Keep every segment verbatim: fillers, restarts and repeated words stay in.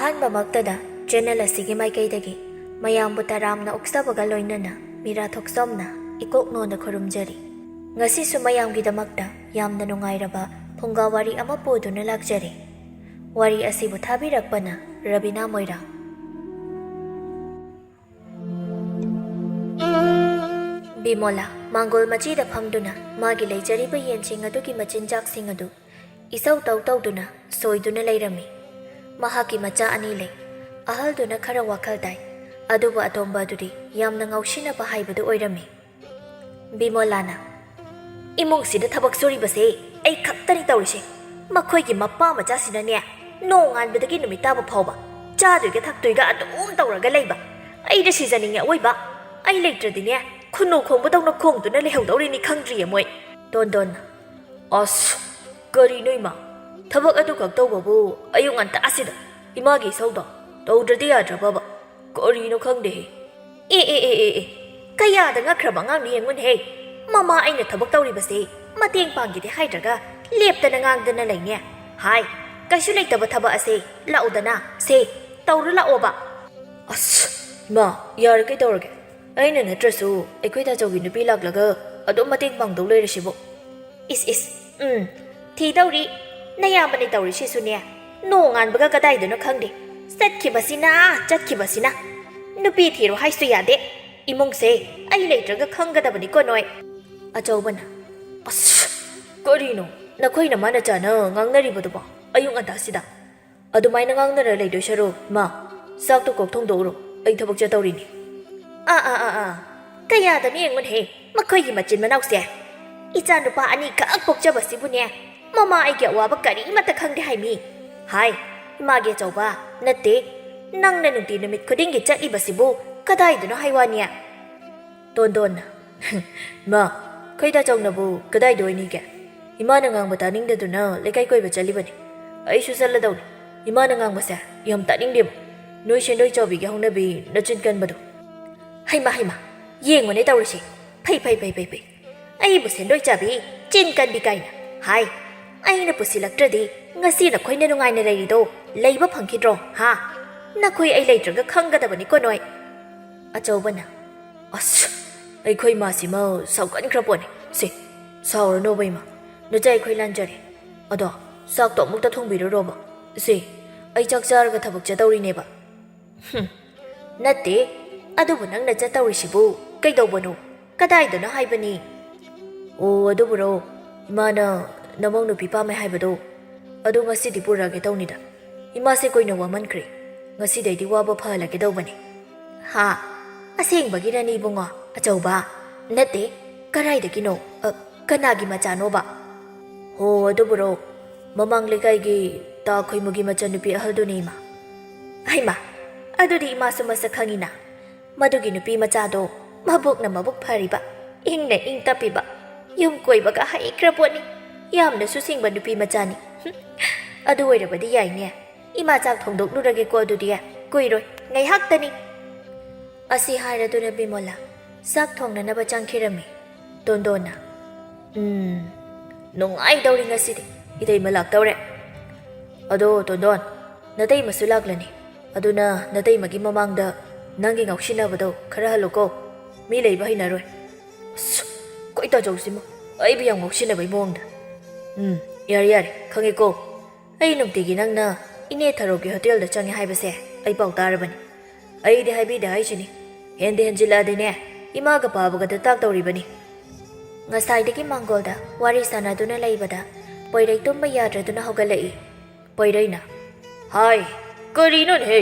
ꯑꯍꯥꯟꯕꯃꯛꯇꯗ channel ꯑꯁꯤꯒꯤ ꯃꯥꯏꯀꯩꯗꯒꯤ ꯃꯌꯥꯝꯕꯨ ꯇꯔꯥꯝꯅ ꯑꯣꯛꯆꯕꯒ ꯂꯣꯏꯅꯅ ꯃꯤꯔꯥ ꯊꯣꯛꯆꯣꯝꯅ ꯏꯀꯣꯛ ꯅꯣꯟꯅ ꯈꯨꯔꯨꯝꯖꯔꯤ꯫ ꯉꯁꯤꯁꯨ ꯃꯌꯥꯝꯒꯤꯗꯃꯛꯇ ꯌꯥꯝꯅ ꯅꯨꯡꯉꯥꯏꯔꯕ ꯐꯨꯡꯒꯥ ꯋꯥꯔꯤ ꯑꯃ ꯄꯨꯗꯨꯅ ꯂꯥꯛꯆꯔꯤ꯫ ꯋꯥꯔꯤ ꯑꯁꯤꯕꯨ ꯊꯥꯕꯤꯔꯛꯄꯅ ꯔꯕꯤꯅꯥ ꯃꯣꯏꯔꯥꯡ꯫ ꯕꯤꯃꯣꯂꯥ ꯃꯥꯡꯒꯣꯜ ꯃꯆꯤꯗ ꯐꯝꯗꯨꯅ ꯃꯥꯒꯤ ꯂꯩꯖꯔꯤꯕ ꯌꯦꯟꯁꯤꯡ ꯑꯗꯨꯒꯤ ꯃꯆꯤꯟꯖꯥꯛꯁꯤꯡ ꯑꯗꯨ ꯏꯁꯧ ꯇꯧ ꯇꯧꯗꯨꯅ ꯁꯣꯏꯗꯨꯅ ꯂꯩꯔꯝꯃꯤ꯫ ꯃꯍꯥꯛꯀꯤ ꯃꯆꯥ ꯑꯅꯤ ꯂꯩ꯫ ꯑꯍꯜꯗꯨꯅ ꯈꯔ ꯋꯥꯈꯜ ꯇꯥꯏ, ꯑꯗꯨꯕꯨ ꯑꯇꯣꯝꯕ ꯑꯗꯨꯗꯤ ꯌꯥꯝꯅ ꯉꯥꯎꯁꯤꯟꯅꯕ ꯍꯥꯏꯕꯗꯨ ꯑꯣꯏꯔꯝꯃꯤ꯫ ꯕꯤꯃꯣꯂꯥꯅ, "ꯏꯃꯨꯡꯁꯤꯗ ꯊꯕꯛ ꯁꯨꯔꯤꯕꯁꯦ ꯑꯩ ꯈꯛꯇꯅꯤ ꯇꯧꯔꯤꯁꯦ꯫ ꯃꯈꯣꯏꯒꯤ ꯃꯄꯥ ꯃꯆꯥꯁꯤꯅꯅꯦ, ꯅꯣꯡꯉꯥꯟꯕꯗꯒꯤ ꯅꯨꯃꯤꯠ ꯇꯥꯕ ꯐꯥꯎꯕ ꯆꯥꯗꯣꯏꯒ ꯊꯛꯇꯣꯏꯒ ꯑꯗꯨꯝ ꯇꯧꯔꯒ ꯂꯩꯕ꯫ ꯑꯩꯗ ꯁꯤꯖꯅꯤꯡꯉꯦ ꯑꯋꯣꯏꯕ꯫ ꯑꯩ ꯂꯩꯇ꯭ꯔꯗꯤꯅꯦ, ꯈꯨꯅꯨ ꯈꯣꯡꯕꯗꯧꯅ ꯈꯣꯡꯗꯨꯅ ꯂꯩꯍꯧꯗꯧꯔꯤꯅꯤ ꯈꯪꯗ꯭ꯔꯤꯌꯦ ꯃꯣꯏ꯫" ꯇꯣꯟꯗꯣꯟꯅ, "ꯑꯁ, ꯀꯔꯤꯅꯣ ꯏꯃꯥ? ꯊꯕꯛ ꯑꯗꯨꯈꯛ ꯇꯧꯕꯕꯨ ꯑꯌꯨꯛ ꯉꯟꯇꯥꯁꯤꯗ ꯏꯃꯥꯒꯤ ꯏꯁꯧꯗꯣ ꯇꯧꯗ꯭ꯔꯗꯤ ꯌꯥꯗ꯭ꯔꯕꯕ? ꯀꯔꯤꯅꯣ ꯈꯪꯗꯦꯍꯦ꯫" "ꯑꯦ, ꯑꯦ, ꯑꯦ, ꯑꯦ, ꯑꯦ, ꯀꯌꯥꯗ ꯉꯛꯈ꯭ꯔꯕ ꯑꯉꯥꯡꯅꯣ ꯌꯦꯡꯉꯨꯅꯦꯍꯦ꯫ ꯃꯃꯥ ꯑꯩꯅ ꯊꯕꯛ ꯇꯧꯔꯤꯕꯁꯦ ꯃꯇꯦꯡ ꯄꯥꯡꯒꯦꯗꯤ ꯍꯥꯏꯗ꯭ꯔꯒ ꯂꯦꯞꯇꯅ ꯉꯥꯡꯗꯅ ꯂꯩꯅꯦ꯫ ꯍꯥꯏ, ꯀꯩꯁꯨ ꯂꯩꯇꯕ ꯊꯕꯛ ꯑꯁꯦ ꯂꯥꯛꯎꯗꯅ, ꯁꯦ, ꯇꯧꯔꯨ ꯂꯥꯛꯑꯣꯕ꯫" "ꯑꯁ, ꯏꯃꯥ, ꯌꯥꯔꯦ ꯀꯩꯗꯧꯔꯒꯦ? ꯑꯩꯅ ꯅꯠꯇ꯭ꯔꯁꯨ ꯑꯩꯈꯣꯏ ꯇꯥꯆꯧꯒꯤ ꯅꯨꯄꯤ ꯂꯥꯛꯂꯒ ꯑꯗꯨꯝ ꯃꯇꯦꯡ ꯄꯥꯡꯗꯧ ꯂꯩꯔꯁꯤꯕꯨ?" "ꯏꯁ, ꯏꯁ, ꯎꯝ, ꯊꯤꯗꯧꯔꯤ꯫ ꯅꯌꯥꯝꯕꯅꯦ ꯇꯧꯔꯤꯁꯤꯁꯨꯅꯦ, ꯅꯣꯡꯉꯥꯟꯕꯒ ꯀꯗꯥꯏꯗꯅꯣ ꯈꯪꯗꯦ꯫ ꯆꯠꯈꯤꯕꯁꯤꯅ, ꯆꯠꯈꯤꯕꯁꯤꯅ꯫ ꯅꯨꯄꯤ ꯊꯤꯔꯣ ꯍꯥꯏꯁꯨ ꯌꯥꯗꯦ꯫ ꯏꯃꯨꯡꯁꯦ ꯑꯩ ꯂꯩꯇ꯭ꯔꯒ ꯈꯪꯒꯗꯕꯅꯤꯀꯣ ꯅꯣꯏ꯫" ꯑꯆꯧꯕꯅ, "ꯑꯁ, ꯀꯔꯤꯅꯣ ꯅꯈꯣꯏꯅ ꯃꯥꯅ ꯆꯥꯅ ꯉꯥꯡꯅꯔꯤꯕꯗꯨꯕꯣ ꯑꯌꯨꯛ ꯉꯟꯇꯥꯁꯤꯗ? ꯑꯗꯨꯃꯥꯏꯅ ꯉꯥꯡꯅꯔ ꯂꯩꯗꯣꯏ ꯁꯔꯨꯛ, ꯃꯥ, ꯆꯥꯛꯇꯣ ꯀꯣꯛ ꯊꯣꯡꯗꯣꯛꯎꯔꯣ, ꯑꯩ ꯊꯕꯛ ꯆꯠꯇꯧꯔꯤꯅꯤ꯫" "ꯑꯥ, ꯑꯥ, ꯑꯥ, ꯑꯥ, ꯀꯌꯥꯗꯅꯣ ꯌꯦꯡꯉꯨꯅꯦꯍꯦ ꯃꯈꯣꯏꯒꯤ ꯃꯆꯤꯟ ꯃꯅꯥꯎꯁꯦ꯫ ꯏꯆꯥ ꯅꯨꯄꯥ ꯑꯅꯤꯈꯛ ꯄꯣꯛꯆꯕꯁꯤꯕꯨꯅꯦ, ꯃꯃꯥ ꯑꯩꯒꯤ ꯑꯋꯥꯕ ꯀꯔꯤꯃꯠꯇ ꯈꯪꯗꯦ ꯍꯥꯏꯃꯤ꯫ ꯍꯥꯏ, ꯏꯃꯥꯒꯤ ꯑꯆꯧꯕ, ꯅꯠꯇꯦ, ꯅꯪꯅ ꯅꯨꯡꯇꯤ ꯅꯨꯃꯤꯠ ꯈꯨꯗꯤꯡꯒꯤ ꯆꯠꯂꯤꯕꯁꯤꯕꯨ ꯀꯗꯥꯏꯗꯅꯣ ꯍꯥꯏ ꯋꯥꯅꯤ?" ꯇꯣꯟꯗꯣꯟꯅ, "ꯃꯥ, ꯈꯣꯏꯗꯥ ꯆꯧꯅꯕꯨ ꯀꯗꯥꯏꯗ ꯑꯣꯏꯅꯤꯒꯦ? ꯏꯃꯥꯅ ꯉꯥꯡꯕ ꯇꯥꯅꯤꯡꯗꯗꯨꯅ ꯂꯩꯀꯥꯏ ꯀꯣꯏꯕ ꯆꯠꯂꯤꯕꯅꯤ꯫ ꯑꯩꯁꯨ ꯆꯠꯂꯗꯧꯅꯤ꯫ ꯏꯃꯥꯅ ꯉꯥꯡꯕꯁꯦ ꯌꯥꯝ ꯇꯥꯅꯤꯡꯗꯦꯕ꯫ ꯅꯣꯏ ꯁꯦꯟꯗꯣꯏ ꯆꯥꯎꯕꯤꯒꯤ ꯍꯧꯅꯕꯤ ꯅꯆꯤꯟ ꯀꯟꯕꯗꯣ꯫" "ꯍꯩꯃꯥ, ꯍꯩꯃꯥ, ꯌꯦꯡꯉꯨꯅꯦ ꯇꯧꯔꯤꯁꯦ꯫ ꯐꯩ, ꯐꯩ, ꯐꯩ, ꯐꯩ, ꯐꯩ꯫ ꯑꯩꯕꯨ ꯁꯦꯟꯗꯣꯏ ꯆꯥꯕꯤ, ꯆꯤꯟ ꯀꯟꯕꯤ ꯀꯥꯏꯅ꯫ ꯍꯥꯏ, ꯑꯩꯅ ꯄꯨꯁꯤꯜꯂꯛꯇ꯭ꯔꯗꯤ ꯉꯁꯤ ꯅꯈꯣꯏꯅ ꯅꯨꯡꯉꯥꯏꯅ ꯂꯩꯔꯤꯗꯣ ꯂꯩꯕ ꯐꯪꯈꯤꯗ꯭ꯔꯣ, ꯍꯥ? ꯅꯈꯣꯏ ꯑꯩ ꯂꯩꯇ꯭ꯔꯒ ꯈꯪꯒꯗꯕꯅꯤꯀꯣ ꯅꯣꯏ꯫ ꯑꯆꯧꯕꯅ, "ꯑꯁ, ꯑꯩꯈꯣꯏ ꯃꯥꯁꯤꯃ ꯁꯥꯎꯒꯟꯈ꯭ꯔ ꯄꯣꯠꯅꯤ꯫ ꯁꯦ, ꯁꯥꯎꯔꯅꯣꯕ ꯏꯃꯥ, ꯅꯆꯥ ꯑꯩꯈꯣꯏ ꯂꯥꯟꯖꯔꯦ꯫ ꯑꯗꯣ ꯆꯥꯛꯇꯣ ꯑꯃꯨꯛꯇ ꯊꯣꯡꯕꯤꯔꯨꯔꯣꯕ꯫ ꯁꯦ, ꯑꯩ ꯆꯥꯛ ꯆꯥꯔꯒ ꯊꯕꯛ ꯆꯠꯇꯧꯔꯤꯅꯦꯕ꯫" "ꯍꯨꯝ, ꯅꯠꯇꯦ, ꯑꯗꯨꯕꯨ ꯅꯪꯅ ꯆꯠꯇꯧꯔꯤꯁꯤꯕꯨ ꯀꯩꯗꯧꯕꯅꯣ? ꯀꯗꯥꯏꯗꯅꯣ ꯍꯥꯏꯕꯅꯤ?" "ꯑꯣ, ꯑꯗꯨꯕꯨꯔꯣ, ꯏꯃꯥꯅ ꯅꯃꯧ ꯅꯨꯄꯤ ꯄꯥꯝꯃꯦ ꯍꯥꯏꯕꯗꯣ, ꯑꯗꯨ ꯉꯁꯤꯗꯤ ꯄꯨꯔꯛꯑꯒꯦ ꯇꯧꯅꯤꯗ꯫ ꯏꯃꯥꯁꯦ ꯀꯨꯏꯅ ꯋꯥꯃꯟꯈ꯭ꯔꯦ, ꯉꯁꯤꯗꯩꯗꯤ ꯋꯥꯕ ꯐꯍꯜꯂꯒꯦ ꯇꯧꯕꯅꯤ꯫" "ꯍꯥ? ꯑꯁꯦꯡꯕꯒꯤꯔꯅꯤ ꯏꯕꯨꯡꯉꯣ, ꯑꯆꯧꯕ? ꯅꯠꯇꯦ, ꯀꯗꯥꯏꯗꯒꯤꯅꯣ? ꯑ, ꯀꯅꯥꯒꯤ ꯃꯆꯥꯅꯣꯕ?" "ꯍꯣ, ꯑꯗꯨꯕꯨꯔꯣ, ꯃꯃꯥꯡ ꯂꯩꯀꯥꯏꯒꯤ ꯇꯥ ꯈꯣꯏꯃꯨꯒꯤ ꯃꯆꯟꯅꯨꯄꯤ ꯑꯍꯜꯗꯨꯅꯤ ꯏꯃꯥ꯫" "ꯍꯩꯃꯥ, ꯑꯗꯨꯗꯤ ꯏꯃꯥꯁꯨ ꯃꯁꯛ ꯈꯪꯉꯤꯅ꯫ ꯃꯗꯨꯒꯤ ꯅꯨꯄꯤ ꯃꯆꯥꯗꯣ ꯃꯕꯨꯛꯅ ꯃꯕꯨꯛ ꯐꯔꯤꯕ, ꯏꯪꯅ ꯏꯪ ꯇꯞꯄꯤꯕ, ꯌꯨꯝ ꯀꯣꯏꯕꯒ ꯍꯩꯈ꯭ꯔ ꯄꯣꯠꯅꯤ꯫ ꯌꯥꯝꯅꯁꯨ ꯁꯤꯡꯕ ꯅꯨꯄꯤ ꯃꯆꯥꯅꯤ꯫" "ꯍꯨꯝ, ꯑꯗꯨ ꯑꯣꯏꯔꯕꯗꯤ ꯌꯥꯏꯅꯦ꯫ ꯏꯃꯥ ꯆꯥꯛ ꯊꯣꯡꯗꯣꯛꯂꯨꯔꯒꯦꯀꯣ ꯑꯗꯨꯗꯤ, ꯀꯨꯏꯔꯣꯏ, ꯉꯥꯏꯍꯥꯛꯇꯅꯤ꯫" ꯑꯁꯤ ꯍꯥꯏꯔꯗꯨꯅ ꯕꯤꯃꯣꯂꯥ ꯆꯥꯛ ꯊꯣꯡꯅꯅꯕ ꯆꯪꯈꯤꯔꯝꯃꯤ꯫ ꯇꯣꯟꯗꯣꯟꯅ, "ꯎꯝ, ꯅꯨꯡꯉꯥꯏꯗꯧꯔꯤ ꯉꯁꯤꯗꯤ, ꯏꯇꯩꯃ ꯂꯥꯛꯇꯧꯔꯦ꯫ ꯑꯗꯣ ꯇꯣꯟꯗꯣꯟ, ꯅꯇꯩꯃꯁꯨ ꯂꯥꯛꯂꯅꯤ, ꯑꯗꯨꯅ ꯅꯇꯩꯃꯒꯤ ꯃꯃꯥꯡꯗ ꯅꯪꯒꯤ ꯉꯥꯎꯁꯤꯟꯅꯕꯗꯣ ꯈꯔ ꯍꯜꯂꯨꯀꯣ, ꯃꯤ ꯂꯩꯕ ꯍꯩꯅꯔꯣꯏ꯫" "ꯑꯁ, ꯑꯩꯈꯣꯏ ꯇꯥꯖꯧꯁꯤꯃ ꯑꯩꯕꯨ ꯌꯥꯝ ꯉꯥꯎꯁꯤꯟꯅꯕꯩ ꯃꯑꯣꯡꯗ꯫ ꯎꯝ, ꯌꯥꯔꯦ ꯌꯥꯔꯦ, ꯈꯪꯉꯦꯀꯣ꯫ ꯑꯩ ꯅꯨꯡꯇꯤꯒꯤ ꯅꯪꯅ ꯏꯅꯦ ꯊꯔꯣꯒꯤ ꯍꯣꯇꯦꯜꯗ ꯆꯪꯉꯦ ꯍꯥꯏꯕꯁꯦ ꯑꯩ ꯄꯥꯎ ꯇꯥꯔꯕꯅꯤ꯫ ꯑꯩꯗꯤ ꯍꯥꯏꯕꯤꯗꯦ ꯍꯥꯏꯁꯤꯅꯤ꯫ ꯍꯦꯟꯗꯤ ꯍꯦꯟꯖꯤꯜꯂꯛꯑꯗꯤꯅꯦ, ꯏꯃꯥꯒ ꯄꯥꯕꯒꯗ ꯇꯥꯛꯇꯧꯔꯤꯕꯅꯤ꯫" ꯉꯁꯥꯏꯗꯒꯤ ꯃꯥꯡꯒꯣꯜꯗ ꯋꯥꯔꯤ ꯁꯥꯟꯅꯗꯨꯅ ꯂꯩꯕꯗ ꯄꯣꯏꯔꯩ ꯇꯨꯝꯕ ꯌꯥꯗ꯭ꯔꯗꯨꯅ ꯍꯧꯒꯠꯂꯛꯏ꯫ ꯄꯣꯏꯔꯩꯅ, "ꯍꯥꯏ, ꯀꯔꯤꯅꯣꯅꯦꯍꯦ?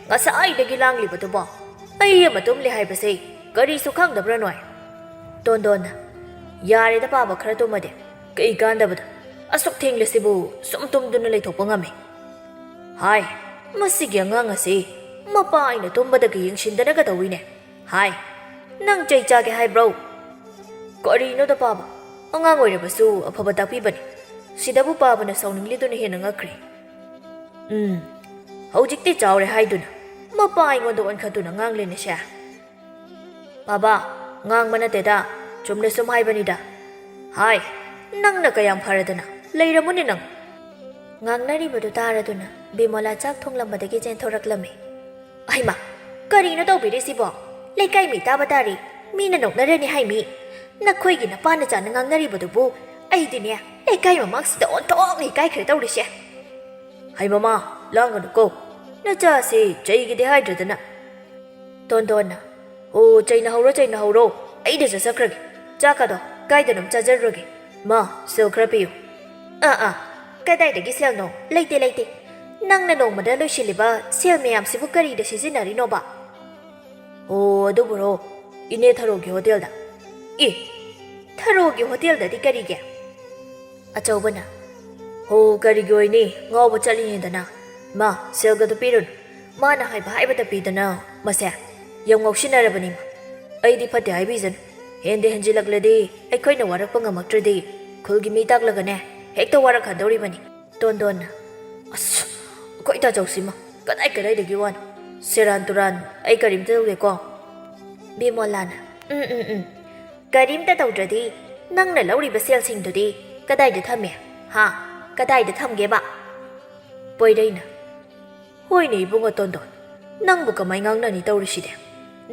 ꯉꯁꯥꯏꯗꯒꯤ ꯂꯥꯡꯂꯤꯕꯗꯨꯕꯣ? ꯑꯩ ꯑꯃ ꯇꯨꯝꯂꯦ ꯍꯥꯏꯕꯁꯦ ꯀꯔꯤꯁꯨ ꯈꯪꯗꯕ꯭ꯔꯥ ꯅꯣꯏ?" ꯇꯣꯟꯗꯣꯟꯅ, "ꯌꯥꯔꯦꯗ ꯄꯥꯕ, ꯈꯔ ꯇꯨꯝꯃꯗꯤ꯫ ꯀꯩ ꯀꯥꯟꯗꯕꯗ? ꯑꯁꯨꯛ ꯊꯦꯡꯂꯁꯤꯕꯨ ꯁꯨꯝ ꯇꯨꯝꯗꯨꯅ ꯂꯩꯊꯣꯛꯄ ꯉꯝꯃꯤ?" "ꯍꯥꯏ, ꯃꯁꯤꯒꯤ ꯑꯉꯥꯡ ꯑꯁꯤ ꯃꯄꯥ ꯑꯩꯅ ꯇꯨꯝꯕꯗꯒ ꯌꯦꯡꯁꯤꯟꯗꯅꯒ ꯇꯧꯏꯅꯦ꯫ ꯍꯥꯏ, ꯅꯪ ꯆꯩ ꯆꯥꯒꯦ ꯍꯥꯏꯕ꯭ꯔꯣ?" "ꯀꯔꯤꯅꯣꯗ ꯄꯥꯕ, ꯑꯉꯥꯡ ꯑꯣꯏꯔꯕꯁꯨ ꯑꯐꯕ ꯇꯥꯛꯄꯤꯕꯅꯤ꯫ ꯁꯤꯗꯕꯨ ꯄꯥꯕꯅ ꯁꯥꯎꯅꯤꯡꯂꯤꯗꯨꯅ ꯍꯦꯟꯅ ꯉꯛꯈ꯭ꯔꯦ꯫ ꯎꯝ, ꯍꯧꯖꯤꯛꯇꯤ ꯆꯥꯎꯔꯦ ꯍꯥꯏꯗꯨꯅ ꯃꯄꯥ ꯑꯩꯉꯣꯟꯗ ꯑꯣꯟꯈꯠꯇꯨꯅ ꯉꯥꯡꯂꯦꯅꯦ ꯁꯦ꯫" "ꯄꯥꯕ, ꯉꯥꯡꯕ ꯅꯠꯇꯦꯗ, ꯆꯨꯝꯅ ꯁꯨꯝ ꯍꯥꯏꯕꯅꯤꯗ꯫ ꯍꯥꯏ, ꯅꯪꯅ ꯀꯌꯥꯝ ꯐꯔꯗꯅ ꯂꯩꯔꯝꯃꯨꯅꯦ ꯅꯪ꯫ ꯉꯥꯡꯅꯔꯤꯕꯗꯨ ꯇꯥꯔꯗꯨꯅ ꯕꯤꯃꯣꯂꯥ ꯆꯥꯛ ꯊꯣꯡꯂꯝꯕꯗꯒꯤ ꯆꯦꯟꯊꯣꯔꯛꯂꯝꯃꯤ꯫ ꯑꯍꯩꯃꯥ, ꯀꯔꯤꯅꯣ ꯇꯧꯕꯤꯔꯤꯁꯤꯕꯣ? ꯂꯩꯀꯥꯏ ꯃꯤ ꯇꯥꯕ ꯇꯥꯔꯤ꯫ ꯃꯤꯅ ꯅꯣꯛꯅꯔꯅꯤ ꯍꯥꯏꯃꯤ꯫ ꯅꯈꯣꯏꯒꯤ ꯅꯄꯥ ꯅꯆꯥꯅ ꯉꯥꯡꯅꯔꯤꯕꯗꯨꯕꯨ ꯑꯩꯗꯤꯅꯦ ꯂꯩꯀꯥꯏ ꯃꯃꯥꯡꯁꯤꯗ ꯑꯣꯟꯊꯣꯛꯅ ꯏꯀꯥꯏꯈ꯭ꯔꯦ ꯇꯧꯔꯤꯁꯦ꯫ ꯍꯩ ꯃꯃꯥ, ꯂꯥꯡꯒꯅꯨꯀꯣ꯫ ꯅꯆꯥꯁꯤ ꯆꯩꯒꯤꯗꯤ ꯍꯥꯏꯗ꯭ꯔꯗꯅ꯫ ꯇꯣꯟꯗꯣꯟꯅ, "ꯑꯣ, ꯆꯩꯅꯍꯧꯔꯣ, ꯆꯩꯅꯍꯧꯔꯣ꯫ ꯑꯩꯗ ꯆꯠꯆꯈ꯭ꯔꯒꯦ꯫ ꯆꯥꯛꯀꯗꯣ ꯀꯥꯏꯗꯅꯣꯝ ꯆꯥꯖꯔꯨꯔꯒꯦ꯫ ꯃꯥ, ꯁꯦꯜ ꯈꯔ ꯄꯤꯌꯨ꯫" "ꯑꯥ, ꯑꯥ, ꯀꯗꯥꯏꯗꯒꯤ ꯁꯦꯜꯅꯣ? ꯂꯩꯇꯦ, ꯂꯩꯇꯦ꯫ ꯅꯪꯅ ꯅꯣꯡꯃꯗ ꯂꯣꯏꯁꯤꯜꯂꯤꯕ ꯁꯦꯜ ꯃꯌꯥꯝꯁꯤꯕꯨ ꯀꯔꯤꯗ ꯁꯤꯖꯤꯟꯅꯔꯤꯅꯣꯕ?" "ꯑꯣ, ꯑꯗꯨꯕꯨꯔꯣ, ꯏꯅꯦ ꯊꯔꯣꯒꯤ ꯍꯣꯇꯦꯜꯗ꯫" "ꯑꯦ, ꯊꯔꯣꯒꯤ ꯍꯣꯇꯦꯜꯗꯗꯤ ꯀꯔꯤꯒꯤ?" ꯑꯆꯧꯕꯅ, "ꯍꯣ, ꯀꯔꯤꯒꯤ ꯑꯣꯏꯅꯤ? ꯉꯥꯎꯕ ꯆꯠꯂꯤꯅꯤꯗꯅ꯫ ꯃꯥ, ꯁꯦꯜꯒꯗꯨ ꯄꯤꯔꯨꯅꯨ꯫ ꯃꯥꯅ ꯍꯥꯏꯕ ꯍꯥꯏꯕꯇ ꯄꯤꯗꯅ ꯃꯁꯦ ꯌꯥꯝ ꯉꯥꯎꯁꯤꯟꯅꯔꯕꯅꯤ꯫ ꯑꯩꯗꯤ ꯐꯠꯇꯦ ꯍꯥꯏꯕꯤꯖꯅꯨ꯫ ꯍꯦꯟꯗꯤ ꯍꯦꯟꯖꯤꯜꯂꯛꯂꯗꯤ ꯑꯩꯈꯣꯏꯅ ꯋꯥꯔꯛꯄ ꯉꯝꯃꯛꯇ꯭ꯔꯗꯤ ꯈꯨꯜꯒꯤ ꯃꯤ ꯇꯥꯛꯂꯒꯅꯦ ꯍꯦꯛꯇ ꯋꯥꯔꯛꯍꯟꯗꯧꯔꯤꯕꯅꯤ꯫" ꯇꯣꯟꯗꯣꯟꯅ, "ꯑꯁ, ꯑꯩꯈꯣꯏ ꯇꯥꯆꯧꯁꯤꯃ ꯀꯗꯥꯏ ꯀꯗꯥꯏꯗꯒꯤ ꯋꯥꯅꯣ? ꯁꯦꯔꯥꯟ ꯇꯨꯔꯥꯟ, ꯑꯩ ꯀꯔꯤꯝꯇ ꯇꯧꯗꯦꯀꯣ꯫" ꯕꯤꯃꯣꯂꯥꯅ, "ꯎꯝ, ꯎꯝ, ꯎꯝ꯫ ꯀꯔꯤꯝꯇ ꯇꯧꯗ꯭ꯔꯗꯤ ꯅꯪꯅ ꯂꯧꯔꯤꯕ ꯁꯦꯜꯁꯤꯡꯗꯨꯗꯤ ꯀꯗꯥꯏꯗ ꯊꯝꯃꯦ? ꯍꯥ? ꯀꯗꯥꯏꯗ ꯊꯝꯒꯦꯕ?" ꯄꯣꯏꯔꯩꯅ, "ꯍꯣꯏꯅꯦ ꯏꯕꯨꯡꯉꯣ ꯇꯣꯟꯗꯣꯟ, ꯅꯪꯕꯨ ꯀꯃꯥꯏ ꯉꯥꯡꯅꯅꯤ ꯇꯧꯔꯤꯁꯤꯗꯤ?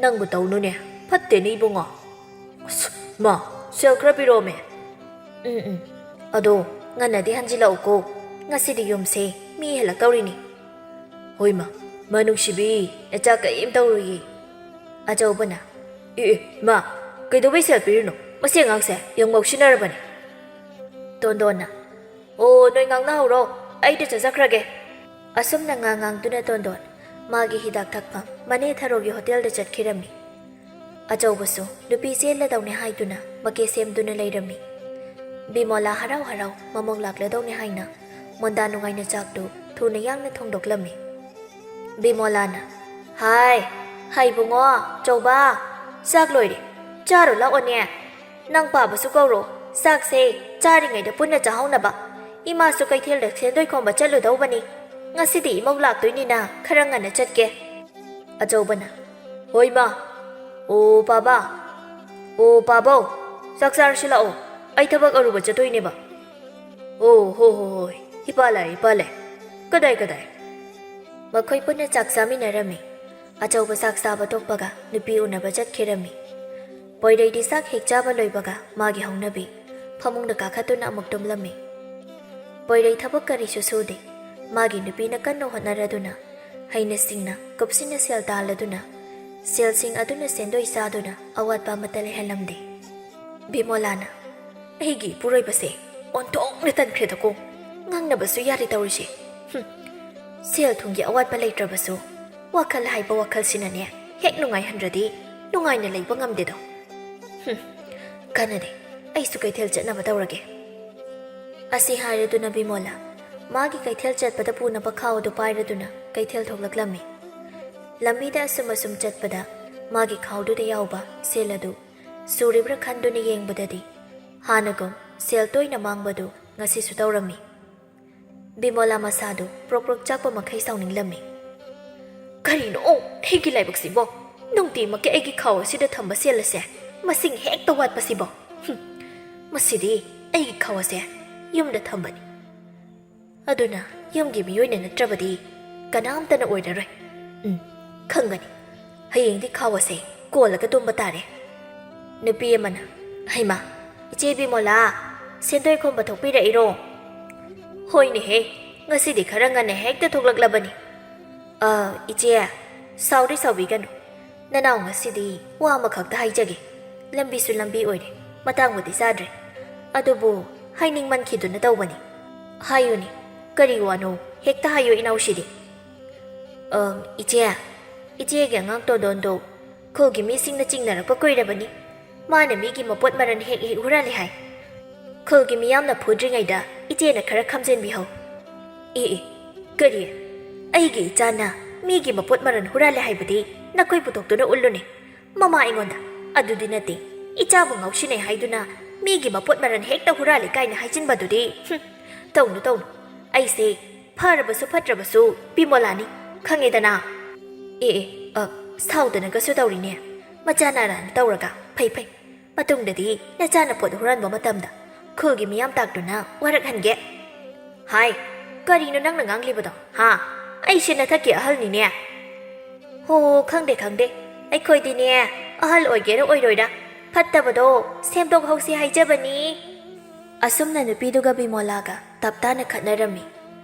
ꯅꯪꯕꯨ ꯇꯧꯅꯨꯅꯦ, ꯐꯠꯇꯦꯅꯦ ꯏꯕꯨꯡꯉꯣ꯫ ꯑꯁ, ꯃꯥ, ꯁꯦꯜ ꯈꯔ ꯄꯤꯔꯛꯑꯣꯃꯦ꯫" "ꯎꯝ, ꯎꯝ꯫ ꯑꯗꯣ ꯉꯟꯅꯗꯤ ꯍꯟꯖꯤꯜꯂꯛꯎꯀꯣ꯫ ꯉꯁꯤꯗꯤ ꯌꯨꯝꯁꯦ ꯃꯤ ꯍꯦꯜꯂꯛꯇꯧꯔꯤꯅꯤ꯫" "ꯍꯣꯏ ꯃꯥ, ꯃꯥ ꯅꯨꯡꯁꯤꯕꯤ, ꯅꯆꯥ ꯀꯔꯤꯝ ꯇꯧꯔꯣꯏꯌꯦ꯫" ꯑꯆꯧꯕꯅ, "ꯑꯦ, ꯑꯦ, ꯃꯥ, ꯀꯩꯗꯧꯕꯩ ꯁꯦꯜ ꯄꯤꯔꯤꯅꯣ? ꯃꯁꯤ ꯑꯉꯥꯡꯁꯦ ꯌꯥꯝ ꯉꯥꯎꯁꯤꯟꯅꯔꯕꯅꯤ꯫" ꯇꯣꯟꯗꯣꯟꯅ, "ꯑꯣ, ꯅꯣꯏ ꯉꯥꯡꯅꯍꯧꯔꯣ, ꯑꯩꯗꯤ ꯆꯠꯆꯈ꯭ꯔꯒꯦ꯫" ꯑꯁꯨꯝꯅ ꯉꯥꯡ ꯉꯥꯡꯗꯨꯅ ꯇꯣꯟꯗꯣꯟ ꯃꯥꯒꯤ ꯍꯤꯗꯥꯛ ꯊꯛꯐꯝ ꯃꯅꯦ ꯊꯔꯣꯒꯤ ꯍꯣꯇꯦꯜꯗ ꯆꯠꯈꯤꯔꯝꯃꯤ꯫ ꯑꯆꯧꯕꯁꯨ ꯅꯨꯄꯤ ꯆꯦꯜꯂꯗꯧꯅꯦ ꯍꯥꯏꯗꯨꯅ ꯃꯀꯦ ꯁꯦꯝꯗꯨꯅ ꯂꯩꯔꯝꯃꯤ꯫ ꯕꯤꯃꯣꯂꯥ ꯍꯔꯥꯎ ꯍꯔꯥꯎ ꯃꯃꯣꯟ ꯂꯥꯛꯂꯗꯧꯅꯦ ꯍꯥꯏꯅ ꯃꯣꯟꯗꯥ ꯅꯨꯡꯉꯥꯏꯅ ꯆꯥꯛꯇꯨ ꯊꯨꯅ ꯌꯥꯡꯅ ꯊꯣꯡꯗꯣꯛꯂꯝꯃꯤ꯫ ꯕꯤꯃꯣꯂꯥꯅ, "ꯍꯥꯏ, ꯍꯩꯕꯨꯡꯉꯣ, ꯆꯧꯕ, ꯆꯥꯛ ꯂꯣꯏꯔꯦ, ꯆꯥꯔꯨ ꯂꯥꯛꯑꯣꯅꯦ꯫ ꯅꯪ ꯄꯥꯕꯁꯨ ꯀꯧꯔꯣ, ꯆꯥꯛꯁꯦ ꯆꯥꯔꯤꯉꯩꯗ ꯄꯨꯟꯅ ꯆꯥꯍꯧꯅꯕ꯫ ꯏꯃꯥꯁꯨ ꯀꯩꯊꯦꯜꯗ ꯁꯦꯟꯗꯣꯏ ꯈꯣꯝꯕ ꯆꯠꯂꯨꯗꯧꯕꯅꯤ꯫ ꯉꯁꯤꯗꯤ ꯏꯃꯧ ꯂꯥꯛꯇꯣꯏꯅꯤꯅ ꯈꯔ ꯉꯟꯅ ꯆꯠꯀꯦ꯫" ꯑꯆꯧꯕꯅ, "ꯍꯣꯏ ꯃꯥ꯫ ꯑꯣ ꯄꯥꯕ, ꯑꯣ ꯄꯥꯕꯧ, ꯆꯥꯛ ꯆꯥꯔꯁꯤ ꯂꯥꯛꯑꯣ, ꯑꯩ ꯊꯕꯛ ꯑꯔꯨꯕ ꯆꯠꯇꯣꯏꯅꯦꯕ꯫" ꯑꯣ ꯍꯣ ꯍꯣ ꯍꯣꯏ, ꯏꯄꯥ ꯂꯥꯛꯑꯦ, ꯏꯄꯥ ꯂꯥꯛꯑꯦ꯫ ꯀꯗꯥꯏ, ꯀꯗꯥꯏ? ꯃꯈꯣꯏ ꯄꯨꯟꯅ ꯆꯥꯛ ꯆꯥꯃꯤꯟꯅꯔꯝꯃꯤ꯫ ꯑꯆꯧꯕ ꯆꯥꯛ ꯆꯥꯕ ꯇꯣꯛꯄꯒ ꯅꯨꯄꯤ ꯎꯅꯕ ꯆꯠꯈꯤꯔꯝꯃꯤ꯫ ꯄꯣꯏꯔꯩꯗꯤ ꯆꯥꯛ ꯍꯦꯛ ꯆꯥꯕ ꯂꯣꯏꯕꯒ ꯃꯥꯒꯤ ꯍꯧꯅꯕꯤ ꯐꯃꯨꯡꯗ ꯀꯥꯈꯠꯇꯨꯅ ꯑꯃꯨꯛ ꯇꯨꯝꯂꯝꯃꯤ꯫ ꯄꯣꯏꯔꯩ ꯊꯕꯛ ꯀꯔꯤꯁꯨ ꯁꯨꯗꯦ꯫ ꯃꯥꯒꯤ ꯅꯨꯄꯤꯅ ꯀꯟꯅ ꯍꯣꯠꯅꯔꯗꯨꯅ ꯍꯩꯅ ꯁꯤꯡꯅ ꯀꯨꯞꯁꯤꯟꯅ ꯁꯦꯜ ꯇꯥꯜꯂꯗꯨꯅ ꯁꯦꯜꯁꯤꯡ ꯑꯗꯨꯅ ꯁꯦꯟꯗꯣꯏ ꯆꯥꯗꯨꯅ ꯑꯋꯥꯠꯄ ꯑꯃꯠꯇ ꯂꯩꯍꯜꯂꯝꯗꯦ꯫ ꯕꯤꯃꯣꯂꯥꯅ, "ꯑꯩꯒꯤ ꯏꯄꯨꯔꯣꯏꯕꯁꯦ ꯑꯣꯟꯊꯣꯛꯅ ꯇꯟꯈ꯭ꯔꯦꯗꯀꯣ꯫ ꯉꯥꯡꯅꯕꯁꯨ ꯌꯥꯔꯦ ꯇꯧꯔꯤꯁꯦ꯫ ꯍꯨꯝ꯫ ꯁꯦꯜ ꯊꯨꯝꯒꯤ ꯑꯋꯥꯠꯄ ꯂꯩꯇ꯭ꯔꯕꯁꯨ ꯋꯥꯈꯜ ꯍꯥꯏꯕ ꯋꯥꯈꯜꯁꯤꯅꯅꯦ ꯍꯦꯛ ꯅꯨꯡꯉꯥꯏꯍꯟꯗ꯭ꯔꯗꯤ ꯅꯨꯡꯉꯥꯏꯅ ꯂꯩꯕ ꯉꯝꯗꯦꯗꯣ꯫ ꯍꯨꯝ꯫ ꯀꯥꯟꯅꯗꯦ꯫ ꯑꯩꯁꯨ ꯀꯩꯊꯦꯜ ꯆꯠꯅꯕ ꯇꯧꯔꯒꯦ꯫" ꯑꯁꯤ ꯍꯥꯏꯔꯗꯨꯅ ꯕꯤꯃꯣꯂꯥ ꯃꯥꯒꯤ ꯀꯩꯊꯦꯜ ꯆꯠꯄꯗ ꯄꯨꯅꯕ ꯈꯥꯎ ꯑꯗꯨ ꯄꯥꯏꯔꯗꯨꯅ ꯀꯩꯊꯦꯜ ꯊꯣꯛꯂꯛꯂꯝꯃꯤ꯫ ꯂꯝꯕꯤꯗ ꯑꯁꯨꯝ ꯑꯁꯨꯝ ꯆꯠꯄꯗ ꯃꯥꯒꯤ ꯈꯥꯎꯗꯨꯗ ꯌꯥꯎꯕ ꯁꯦꯜ ꯑꯗꯨ ꯁꯨꯔꯤꯕ꯭ꯔꯥ ꯈꯟꯗꯨꯅ ꯌꯦꯡꯕꯗꯗꯤ ꯍꯥꯟꯅꯒꯨꯝ ꯁꯦꯜ ꯇꯣꯏꯅ ꯃꯥꯡꯕꯗꯨ ꯉꯁꯤꯁꯨ ꯇꯧꯔꯝꯃꯤ꯫ ꯕꯤꯃꯣꯂꯥ ꯃꯁꯥꯗꯨ ꯄ꯭ꯔꯣꯛ ꯄ꯭ꯔꯣꯛ ꯆꯥꯛꯄ ꯃꯈꯩ ꯁꯥꯎꯅꯤꯡꯂꯝꯃꯤ꯫ "ꯀꯔꯤꯅꯣ ꯑꯩꯒꯤ ꯂꯥꯏꯕꯛꯁꯤꯕꯣ? ꯅꯨꯡꯇꯤꯃꯛꯀꯤ ꯑꯩꯒꯤ ꯈꯥꯎ ꯑꯁꯤꯗ ꯊꯝꯕ ꯁꯦꯜ ꯑꯁꯦ ꯃꯁꯤꯡ ꯍꯦꯛꯇ ꯋꯥꯠꯄꯁꯤꯕꯣ? ꯍꯨꯝ, ꯃꯁꯤꯗꯤ ꯑꯩꯒꯤ ꯈꯥꯎ ꯑꯁꯦ ꯌꯨꯝꯗ ꯊꯝꯕꯅꯤ꯫ ꯑꯗꯨꯅ ꯌꯨꯝꯒꯤ ꯃꯤꯑꯣꯏꯅ ꯅꯠꯇ꯭ꯔꯕꯗꯤ ꯀꯅꯥꯝꯇꯅ ꯑꯣꯏꯔꯔꯣꯏ꯫ ꯎꯝ, ꯈꯪꯒꯅꯤ꯫ ꯍꯌꯦꯡꯗꯤ ꯈꯥꯎ ꯑꯁꯦ ꯀꯣꯜꯂꯒ ꯇꯨꯝꯕ ꯇꯥꯔꯦ꯫" ꯅꯨꯄꯤ ꯑꯃꯅ, "ꯍꯩꯃꯥ, ꯏꯆꯦ ꯕꯤꯃꯣꯂꯥ, ꯁꯦꯟꯗꯣꯏ ꯈꯣꯝꯕ ꯊꯣꯛꯄꯤꯔꯛꯏꯔꯣ?" "ꯍꯣꯏꯅꯦꯍꯦ, ꯉꯁꯤꯗꯤ ꯈꯔ ꯉꯟꯅ ꯍꯦꯛꯇ ꯊꯣꯛꯂꯛꯂꯕꯅꯤ꯫" "ꯑ, ꯏꯆꯦ, ꯁꯥꯎꯗꯤ ꯁꯥꯎꯕꯤꯒꯅꯨ꯫ ꯅꯅꯥꯎ ꯉꯁꯤꯗꯤ ꯋꯥ ꯑꯃꯈꯛꯇ ꯍꯥꯏꯖꯒꯦ꯫ ꯂꯝꯕꯤꯁꯨ ꯂꯝꯕꯤ ꯑꯣꯏꯔꯦ, ꯃꯇꯥꯡꯕꯨꯗꯤ ꯆꯥꯗ꯭ꯔꯦ꯫ ꯑꯗꯨꯕꯨ ꯍꯥꯏꯅꯤꯡꯃꯟꯈꯤꯗꯨꯅ ꯇꯧꯕꯅꯤ꯫" "ꯍꯥꯏꯌꯨꯅꯦ, ꯀꯔꯤ ꯋꯥꯅꯣ? ꯍꯦꯛꯇ ꯍꯥꯏꯌꯨ ꯏꯅꯥꯎꯁꯤꯗꯤ꯫" "ꯑ, ꯏꯆꯦ, ꯏꯆꯦꯒꯤ ꯑꯉꯥꯡ ꯇꯣꯟꯗꯣꯟꯗꯣ ꯈꯨꯜꯒꯤ ꯃꯤꯁꯤꯡꯅ ꯆꯤꯡꯅꯔꯛꯄ ꯀꯨꯏꯔꯕꯅꯤ꯫ ꯃꯥꯅ ꯃꯤꯒꯤ ꯃꯄꯣꯠ ꯃꯔꯟ ꯍꯦꯛ ꯍꯦꯛ ꯍꯨꯔꯥꯜꯂꯦ ꯍꯥꯏ꯫ ꯈꯨꯜꯒꯤ ꯃꯤꯌꯥꯝꯅ ꯐꯨꯗ꯭ꯔꯤꯉꯩꯗ ꯏꯆꯦꯅ ꯈꯔ ꯈꯝꯖꯤꯟꯕꯤꯍꯧ꯫" "ꯑꯦ ꯑꯦ, ꯀꯔꯤ? ꯑꯩꯒꯤ ꯏꯆꯥꯅ ꯃꯤꯒꯤ ꯃꯄꯣꯠ ꯃꯔꯟ ꯍꯨꯔꯥꯜꯂꯦ ꯍꯥꯏꯕꯗꯤ ꯅꯈꯣꯏ ꯄꯨꯊꯣꯛꯇꯨꯅ ꯎꯠꯂꯨꯅꯦ꯫ ꯃꯃꯥ ꯑꯩꯉꯣꯟꯗ꯫ ꯑꯗꯨꯗꯤ ꯅꯠꯇꯦ, ꯏꯆꯥꯕꯨ ꯉꯥꯎꯁꯤꯟꯅꯩ ꯍꯥꯏꯗꯨꯅ ꯃꯤꯒꯤ ꯃꯄꯣꯠ ꯃꯔꯟ ꯍꯦꯛꯇ ꯍꯨꯔꯥꯜꯂꯦ ꯀꯥꯏꯅ ꯍꯥꯏꯖꯤꯟꯕꯗꯨꯗꯤ꯫ ꯍꯨꯝ, ꯇꯧꯅꯨ, ꯇꯧꯅꯨ꯫ ꯑꯩꯁꯦ ꯐꯔꯕꯁꯨ ꯐꯠꯇ꯭ꯔꯕꯁꯨ ꯕꯤꯃꯣꯂꯥꯅꯤ, ꯈꯪꯉꯦꯗꯅ꯫" "ꯑꯦ ꯑꯦ, ꯑ, ꯁꯥꯎꯗꯅꯒꯁꯨ ꯇꯧꯔꯤꯅꯦ꯫ ꯃꯆꯥ ꯅꯥꯔꯥꯅ ꯇꯧꯔꯒ꯫ ꯐꯩ, ꯐꯩ꯫ ꯃꯇꯨꯡꯗꯗꯤ ꯅꯆꯥꯅ ꯄꯣꯠ ꯍꯨꯔꯥꯟꯕ ꯃꯇꯝꯗ ꯈꯨꯜꯒꯤ ꯃꯤꯌꯥꯝ ꯇꯥꯛꯇꯨꯅ ꯋꯥꯔꯛꯍꯟꯒꯦ꯫ ꯍꯥꯏ, ꯀꯔꯤꯅꯣ ꯅꯪꯅ ꯉꯥꯡꯂꯤꯕꯗꯣ, ꯍꯥ? ꯑꯩꯁꯦ ꯅꯊꯛꯀꯤ ꯑꯍꯜꯅꯤꯅꯦ꯫ ꯍꯣ, ꯈꯪꯗꯦ, ꯈꯪꯗꯦ꯫ ꯑꯩꯈꯣꯏꯗꯤꯅꯦ, ꯑꯍꯜ ꯑꯣꯏꯒꯦꯔꯥ ꯑꯣꯏꯔꯣꯏꯔꯥ, ꯐꯠꯇꯕꯗꯣ ꯁꯦꯝꯗꯣꯛꯍꯧꯁꯤ ꯍꯥꯏꯖꯕꯅꯤ꯫ ꯑꯁꯨꯝꯅ ꯅꯨꯄꯤꯗꯨꯒ ꯕꯤꯃꯣꯂꯥꯒ ꯇꯞ ꯇꯥꯅ ꯈꯠꯅꯔꯝꯃꯤ꯫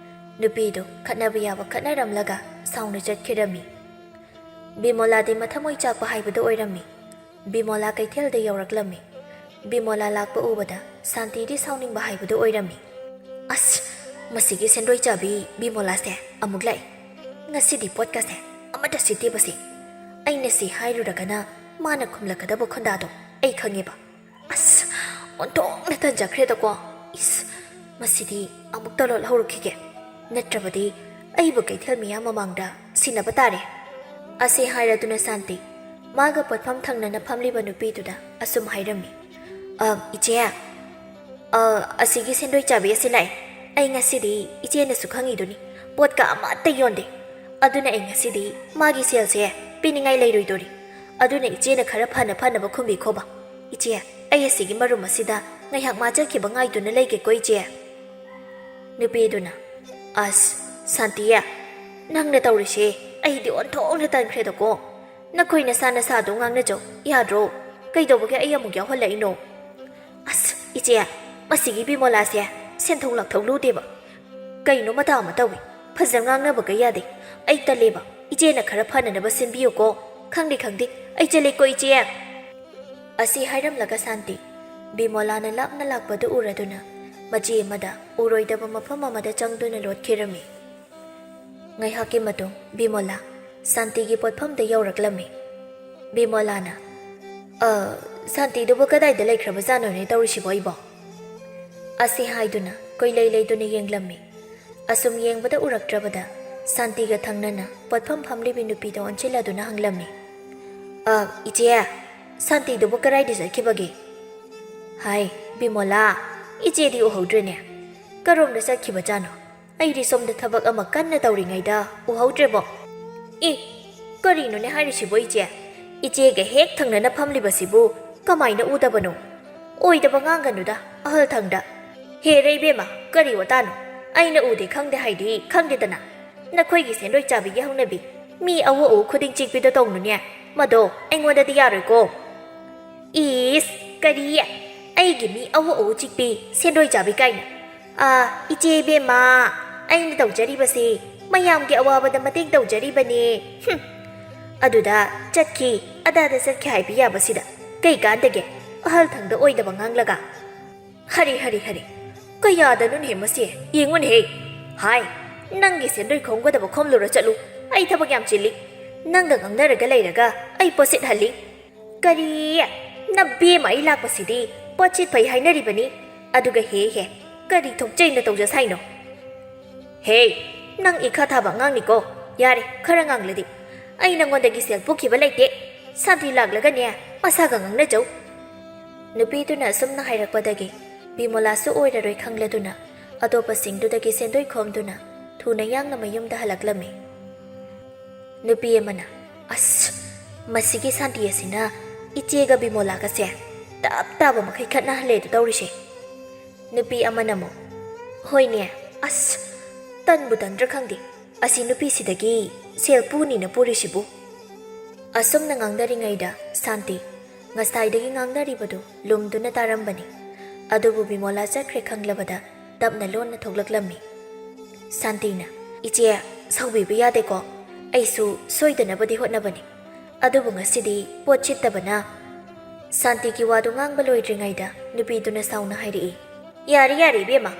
ꯅꯨꯄꯤꯗꯨ ꯈꯠꯅꯕ ꯌꯥꯕ ꯈꯠꯅꯔꯝꯂꯒ ꯁꯥꯎꯅ ꯆꯠꯈꯤꯔꯝꯃꯤ꯫ ꯕꯤꯃꯣꯂꯥꯗꯤ ꯃꯊꯃꯣꯏ ꯆꯥꯛꯄ ꯍꯥꯏꯕꯗꯨ ꯑꯣꯏꯔꯝꯃꯤ꯫ ꯕꯤꯃꯣꯂꯥ ꯀꯩꯊꯦꯜꯗ ꯌꯧꯔꯛꯂꯝꯃꯤ꯫ ꯕꯤꯃꯣꯂꯥ ꯂꯥꯛꯄ ꯎꯕꯗ ꯁꯥꯟꯇꯤꯗꯤ ꯁꯥꯎꯅꯤꯡꯕ ꯍꯥꯏꯕꯗꯨ ꯑꯣꯏꯔꯝꯃꯤ꯫ "ꯑꯁ, ꯃꯁꯤꯒꯤ ꯁꯦꯟꯗꯣꯏ ꯆꯥꯕꯤ ꯕꯤꯃꯣꯂꯥꯁꯦ ꯑꯃꯨꯛ ꯂꯥꯛꯏ꯫ ꯉꯁꯤꯗꯤ ꯄꯣꯠꯀꯁꯦ ꯑꯃꯠꯇ ꯁꯤꯠꯇꯦꯕꯁꯦ꯫ ꯑꯩꯅ ꯁꯤ ꯍꯥꯏꯔꯨꯔꯒꯅ ꯃꯥꯅ ꯈꯨꯝꯂꯛꯀꯗꯕ ꯈꯣꯟꯗꯥꯗꯣ ꯑꯩ ꯈꯪꯉꯦꯕ꯫ ꯑꯁ, ꯑꯣꯟꯊꯣꯛꯅ ꯇꯟꯖꯈ꯭ꯔꯦꯗꯀꯣ꯫ ꯏꯁ, ꯃꯁꯤꯗꯤ ꯑꯃꯨꯛꯇ ꯂꯣꯠꯍꯧꯔꯨꯈꯤꯒꯦ, ꯅꯠꯇ꯭ꯔꯕꯗꯤ ꯑꯩꯕꯨ ꯀꯩꯊꯦꯜ ꯃꯤꯌꯥꯝ ꯃꯃꯥꯡꯗ ꯁꯤꯟꯅꯕ ꯇꯥꯔꯦ꯫" ꯑꯁꯤ ꯍꯥꯏꯔꯗꯨꯅ ꯁꯥꯟꯇꯤ ꯃꯥꯒ ꯄꯣꯠꯐꯝ ꯊꯪꯅꯅ ꯐꯝꯂꯤꯕ ꯅꯨꯄꯤꯗꯨꯗ ꯑꯁꯨꯝ ꯍꯥꯏꯔꯝꯃꯤ, "ꯑ, ꯏꯆꯦ, ꯑ, ꯑꯁꯤꯒꯤ ꯁꯦꯟꯗꯣꯏ ꯆꯥꯕꯤ ꯑꯁꯤ ꯂꯥꯛꯑꯦ꯫ ꯑꯩ ꯉꯁꯤꯗꯤ, ꯏꯆꯦꯅꯁꯨ ꯈꯪꯉꯤꯗꯨꯅꯤ, ꯄꯣꯠꯀ ꯑꯃꯠꯇ ꯌꯣꯟꯗꯦ꯫ ꯑꯗꯨꯅ ꯑꯩ ꯉꯁꯤꯗꯤ ꯃꯥꯒꯤ ꯁꯦꯜꯁꯦ ꯄꯤꯅꯤꯡꯉꯥꯏ ꯂꯩꯔꯣꯏꯗꯣꯔꯤ꯫ ꯑꯗꯨꯅ ꯏꯆꯦꯅ ꯈꯔ ꯐꯅ ꯐꯅꯕ ꯈꯨꯝꯕꯤꯈꯣꯕ꯫ ꯏꯆꯦ, ꯑꯩ ꯑꯁꯤꯒꯤ ꯃꯔꯨꯝ ꯑꯁꯤꯗ ꯉꯥꯏꯍꯥꯛ ꯃꯥ ꯆꯠꯈꯤꯕ ꯉꯥꯏꯗꯨꯅ ꯂꯩꯒꯦꯀꯣ, ꯏꯆꯦ꯫" ꯅꯨꯄꯤꯗꯨꯅ, "ꯑꯁ, ꯁꯥꯟꯇꯤ, ꯅꯪꯅ ꯇꯧꯔꯤꯁꯦ ꯑꯩꯗꯤ ꯑꯣꯟꯊꯣꯛꯅ ꯇꯟꯈ꯭ꯔꯦꯗꯀꯣ꯫ ꯅꯈꯣꯏ ꯅꯁꯥ ꯅꯁꯥꯗꯣ ꯉꯥꯡꯅꯖꯧ ꯌꯥꯗ꯭ꯔꯣ? ꯀꯩꯗꯧꯕꯒꯤ ꯑꯩ ꯑꯃꯨꯛ ꯌꯥꯎꯍꯜꯂꯛꯏꯅꯣ?" "ꯑꯁ, ꯏꯆꯦ, ꯃꯁꯤꯒꯤ ꯕꯤꯃꯣꯂꯥꯁꯦ ꯁꯦꯟꯊꯣꯛ ꯂꯥꯛꯊꯣꯛ ꯂꯨꯗꯦꯕ꯫ ꯀꯩꯅꯣ ꯃꯇꯥ ꯑꯃ ꯇꯧꯏ꯫ ꯐꯖꯅ ꯉꯥꯡꯅꯕꯒ ꯌꯥꯗꯦ꯫ ꯑꯩ ꯇꯜꯂꯦꯕ꯫ ꯏꯆꯦꯅ ꯈꯔ ꯐꯅꯅꯕ ꯁꯤꯟꯕꯤꯌꯨꯀꯣ꯫ ꯈꯪꯗꯦ, ꯈꯪꯗꯦ꯫ ꯑꯩ ꯆꯠꯂꯦꯀꯣ, ꯏꯆꯦ꯫" ꯑꯁꯤ ꯍꯥꯏꯔꯝꯂꯒ ꯁꯥꯟꯇꯤ ꯕꯤꯃꯣꯂꯥꯅ ꯂꯥꯞꯅ ꯂꯥꯛꯄꯗꯨ ꯎꯔꯗꯨꯅ ꯃꯆꯤ ꯑꯃꯗ ꯎꯔꯣꯏꯗꯕ ꯃꯐꯝ ꯑꯃꯗ ꯆꯪꯗꯨꯅ ꯂꯣꯠꯈꯤꯔꯝꯃꯤ꯫ ꯉꯥꯏꯍꯥꯛꯀꯤ ꯃꯇꯨꯡ ꯕꯤꯃꯣꯂꯥ ꯁꯥꯟꯇꯤꯒꯤ ꯄꯣꯠꯐꯝꯗ ꯌꯧꯔꯛꯂꯝꯃꯤ꯫ ꯕꯤꯃꯣꯂꯥꯅ, "ꯑ, ꯁꯥꯟꯇꯤꯗꯨꯕꯨ ꯀꯗꯥꯏꯗ ꯂꯩꯈ꯭ꯔꯕꯖꯥꯠꯅꯣꯅꯦ ꯇꯧꯔꯤꯁꯤꯕꯣ ꯑꯩꯕꯣ?" ꯑꯁꯤ ꯍꯥꯏꯗꯨꯅ ꯀꯣꯏꯂꯩ ꯂꯩꯗꯨꯅ ꯌꯦꯡꯂꯝꯃꯤ꯫ ꯑꯁꯨꯝ ꯌꯦꯡꯕꯗ ꯎꯔꯛꯇ꯭ꯔꯕꯗ ꯁꯥꯟꯇꯤꯒ ꯊꯪꯅꯅ ꯄꯣꯠꯐꯝ ꯐꯝꯂꯤꯕꯤ ꯅꯨꯄꯤꯗ ꯑꯣꯟꯁꯤꯜꯂꯗꯨꯅ ꯍꯪꯂꯝꯃꯤ, "ꯑ, ꯏꯆꯦ, ꯁꯥꯟꯇꯤꯗꯨꯕꯨ ꯀꯗꯥꯏꯗ ꯆꯠꯈꯤꯕꯒꯦ?" "ꯍꯥꯏ, ꯕꯤꯃꯣꯂꯥ, ꯏꯆꯦꯗꯤ ꯎꯍꯧꯗ꯭ꯔꯦꯅꯦ꯫ ꯀꯔꯣꯝꯗ ꯆꯠꯈꯤꯕꯖꯥꯠꯅꯣ? ꯑꯩꯗꯤ ꯁꯣꯝꯗ ꯊꯕꯛ ꯑꯃ ꯀꯟꯅ ꯇꯧꯔꯤꯉꯩꯗ ꯎꯍꯧꯗ꯭ꯔꯦꯕꯣ꯫" "ꯑꯦ, ꯀꯔꯤꯅꯣꯅꯦ ꯍꯥꯏꯔꯤꯁꯤꯕꯣ ꯏꯆꯦ? ꯏꯆꯦꯒ ꯍꯦꯛ ꯊꯪꯅꯅ ꯐꯝꯂꯤꯕꯁꯤꯕꯨ ꯀꯃꯥꯏꯅ ꯎꯗꯕꯅꯣ? ꯑꯣꯏꯗꯕ ꯉꯥꯡꯒꯅꯨꯗ꯫ ꯑꯍꯜ ꯊꯪꯗ, "ꯍꯦꯔꯦ ꯏꯕꯦꯝꯃ, ꯀꯔꯤ ꯋꯥꯇꯥꯅꯣ? ꯑꯩꯅ ꯎꯗꯦ ꯈꯪꯗꯦ ꯍꯥꯏꯗꯤ ꯈꯪꯗꯦꯗꯅ꯫ ꯅꯈꯣꯏꯒꯤ ꯁꯦꯟꯗꯣꯏ ꯆꯥꯕꯤꯒꯤ ꯍꯧꯅꯕꯤ, ꯃꯤ ꯑꯎ ꯑꯎ ꯈꯨꯗꯤꯡ ꯆꯤꯛꯄꯤꯗꯣ ꯇꯧꯅꯨꯅꯦ꯫ ꯃꯗꯣ ꯑꯩꯉꯣꯟꯗꯗꯤ ꯌꯥꯔꯣꯏꯀꯣ꯫" "ꯏꯁ, ꯀꯔꯤ? ꯑꯩꯒꯤ ꯃꯤ ꯑꯎ ꯑꯎ ꯆꯤꯛꯄꯤ, ꯁꯦꯟꯗꯣꯏ ꯆꯥꯕꯤ ꯀꯥꯏꯅ? ꯑꯥ, ꯏꯆꯦ ꯏꯕꯦꯝꯃ, ꯑꯩꯅ ꯇꯧꯖꯔꯤꯕꯁꯤ ꯃꯌꯥꯝꯒꯤ ꯑꯋꯥꯕꯗ ꯃꯇꯦꯡ ꯇꯧꯖꯔꯤꯕꯅꯦ꯫ ꯍꯨꯝ꯫ ꯑꯗꯨꯗ ꯆꯠꯈꯤ, ꯑꯗꯥꯗ ꯆꯠꯈꯤ ꯍꯥꯏꯕꯤ ꯌꯥꯕꯁꯤꯗ ꯀꯩ ꯀꯥꯟꯗꯒꯦ? ꯑꯍꯜ ꯊꯪꯗ ꯑꯣꯏꯗꯕ ꯉꯥꯡꯂꯒ꯫" "ꯍꯔꯤ, ꯍꯔꯤ, ꯍꯔꯤ꯫ ꯀꯌꯥꯗꯅꯣꯅꯦꯍꯦ ꯃꯁꯤ? ꯌꯦꯡꯉꯨꯅꯦꯍꯦ꯫ ꯍꯥꯏ, ꯅꯪꯒꯤ ꯁꯦꯟꯗꯣꯏ ꯈꯣꯝꯒꯗꯕ ꯈꯣꯝꯂꯨꯔꯣ ꯆꯠꯂꯨ꯫ ꯑꯩ ꯊꯕꯛ ꯌꯥꯝ ꯆꯤꯜꯂꯤ꯫ ꯅꯪꯒ ꯉꯥꯡꯅꯔꯒ ꯂꯩꯔꯒ ꯑꯩ ꯄꯣꯠꯁꯤꯠꯍꯜꯂꯤ꯫" "ꯀꯔꯤ? ꯅꯕꯦꯝꯃ ꯑꯩ ꯂꯥꯛꯄꯁꯤꯗꯤ ꯄꯣꯠꯁꯤꯠ ꯐꯩ ꯍꯥꯏꯅꯔꯤꯕꯅꯤ꯫ ꯑꯗꯨꯒ ꯍꯦ ꯍꯦ, ꯀꯔꯤ ꯊꯣꯛꯆꯩꯅ ꯇꯧꯖ ꯁꯥꯏꯅꯣ?" "ꯍꯦ, ꯅꯪ ꯏꯈꯥ ꯊꯥꯕ ꯑꯉꯥꯡꯅꯤꯀꯣ꯫ ꯌꯥꯔꯦ, ꯈꯔ ꯉꯥꯡꯂꯗꯤ꯫ ꯑꯩ ꯅꯉꯣꯟꯗꯒꯤ ꯁꯦꯜ ꯄꯨꯈꯤꯕ ꯂꯩꯇꯦ꯫ ꯁꯥꯟꯇꯤ ꯂꯥꯛꯂꯒꯅꯦ, ꯃꯁꯥꯒ ꯉꯥꯡꯅꯖꯧ꯫" ꯅꯨꯄꯤꯗꯨꯅ ꯑꯁꯨꯝꯅ ꯍꯥꯏꯔꯛꯄꯗꯒꯤ ꯕꯤꯃꯣꯂꯥꯁꯨ ꯑꯣꯏꯔꯔꯣꯏ ꯈꯪꯂꯗꯨꯅ ꯑꯇꯣꯞꯄꯁꯤꯡꯗꯨꯗꯒꯤ ꯁꯦꯟꯗꯣꯏ ꯈꯣꯝꯗꯨꯅ ꯊꯨꯅ ꯌꯥꯡꯅ ꯃꯌꯨꯝꯗ ꯍꯜꯂꯛꯂꯝꯃꯤ꯫ ꯅꯨꯄꯤ ꯑꯃꯅ, "ꯑꯁ, ꯃꯁꯤꯒꯤ ꯁꯥꯟꯇꯤ ꯑꯁꯤꯅ ꯏꯆꯦꯒ ꯕꯤꯃꯣꯂꯥꯒꯁꯦ ꯇꯞ ꯇꯥꯕ ꯃꯈꯩ ꯈꯠꯅꯍꯜꯂꯦꯗꯣ ꯇꯧꯔꯤꯁꯦ꯫" ꯅꯨꯄꯤ ꯑꯃꯅ ꯑꯃꯨꯛ, "ꯍꯣꯏꯅꯦ, ꯑꯁ, ꯇꯟꯕꯨ ꯇꯟꯗ꯭ꯔꯥ ꯈꯪꯗꯦ, ꯑꯁꯤ ꯅꯨꯄꯤꯁꯤꯗꯒꯤ ꯁꯦꯜ ꯄꯨꯅꯤꯅ ꯄꯨꯔꯤꯁꯤꯕꯨ꯫" ꯑꯁꯨꯝꯅ ꯉꯥꯡꯅꯔꯤꯉꯩꯗ ꯁꯥꯟꯇꯤ ꯉꯁꯥꯏꯗꯒꯤ ꯉꯥꯡꯅꯔꯤꯕꯗꯨ ꯂꯨꯝꯗꯨꯅ ꯇꯥꯔꯝꯕꯅꯤ꯫ ꯑꯗꯨꯕꯨ ꯕꯤꯃꯣꯂꯥ ꯆꯠꯈ꯭ꯔꯦ ꯈꯪꯂꯕꯗ ꯇꯞꯅ ꯂꯣꯟꯅ ꯊꯣꯛꯂꯛꯂꯝꯃꯤ꯫ ꯁꯥꯟꯇꯤꯅ, "ꯏꯆꯦ, ꯁꯥꯎꯕꯤꯕ ꯌꯥꯗꯦꯀꯣ꯫ ꯑꯩꯁꯨ ꯁꯣꯏꯗꯅꯕꯗꯤ ꯍꯣꯠꯅꯕꯅꯤ꯫ ꯑꯗꯨꯕꯨ ꯉꯁꯤꯗꯤ ꯄꯣꯠ ꯁꯤꯠꯇꯕꯅ꯫" ꯁꯥꯟꯇꯤꯒꯤ ꯋꯥꯗꯨ ꯉꯥꯡꯕ ꯂꯣꯏꯗ꯭ꯔꯤꯉꯩꯗ ꯅꯨꯄꯤꯗꯨꯅ ꯁꯥꯎꯅ ꯍꯥꯏꯔꯛꯏ, "ꯌꯥꯔꯦ, ꯌꯥꯔꯦ ꯏꯕꯦꯝꯃ,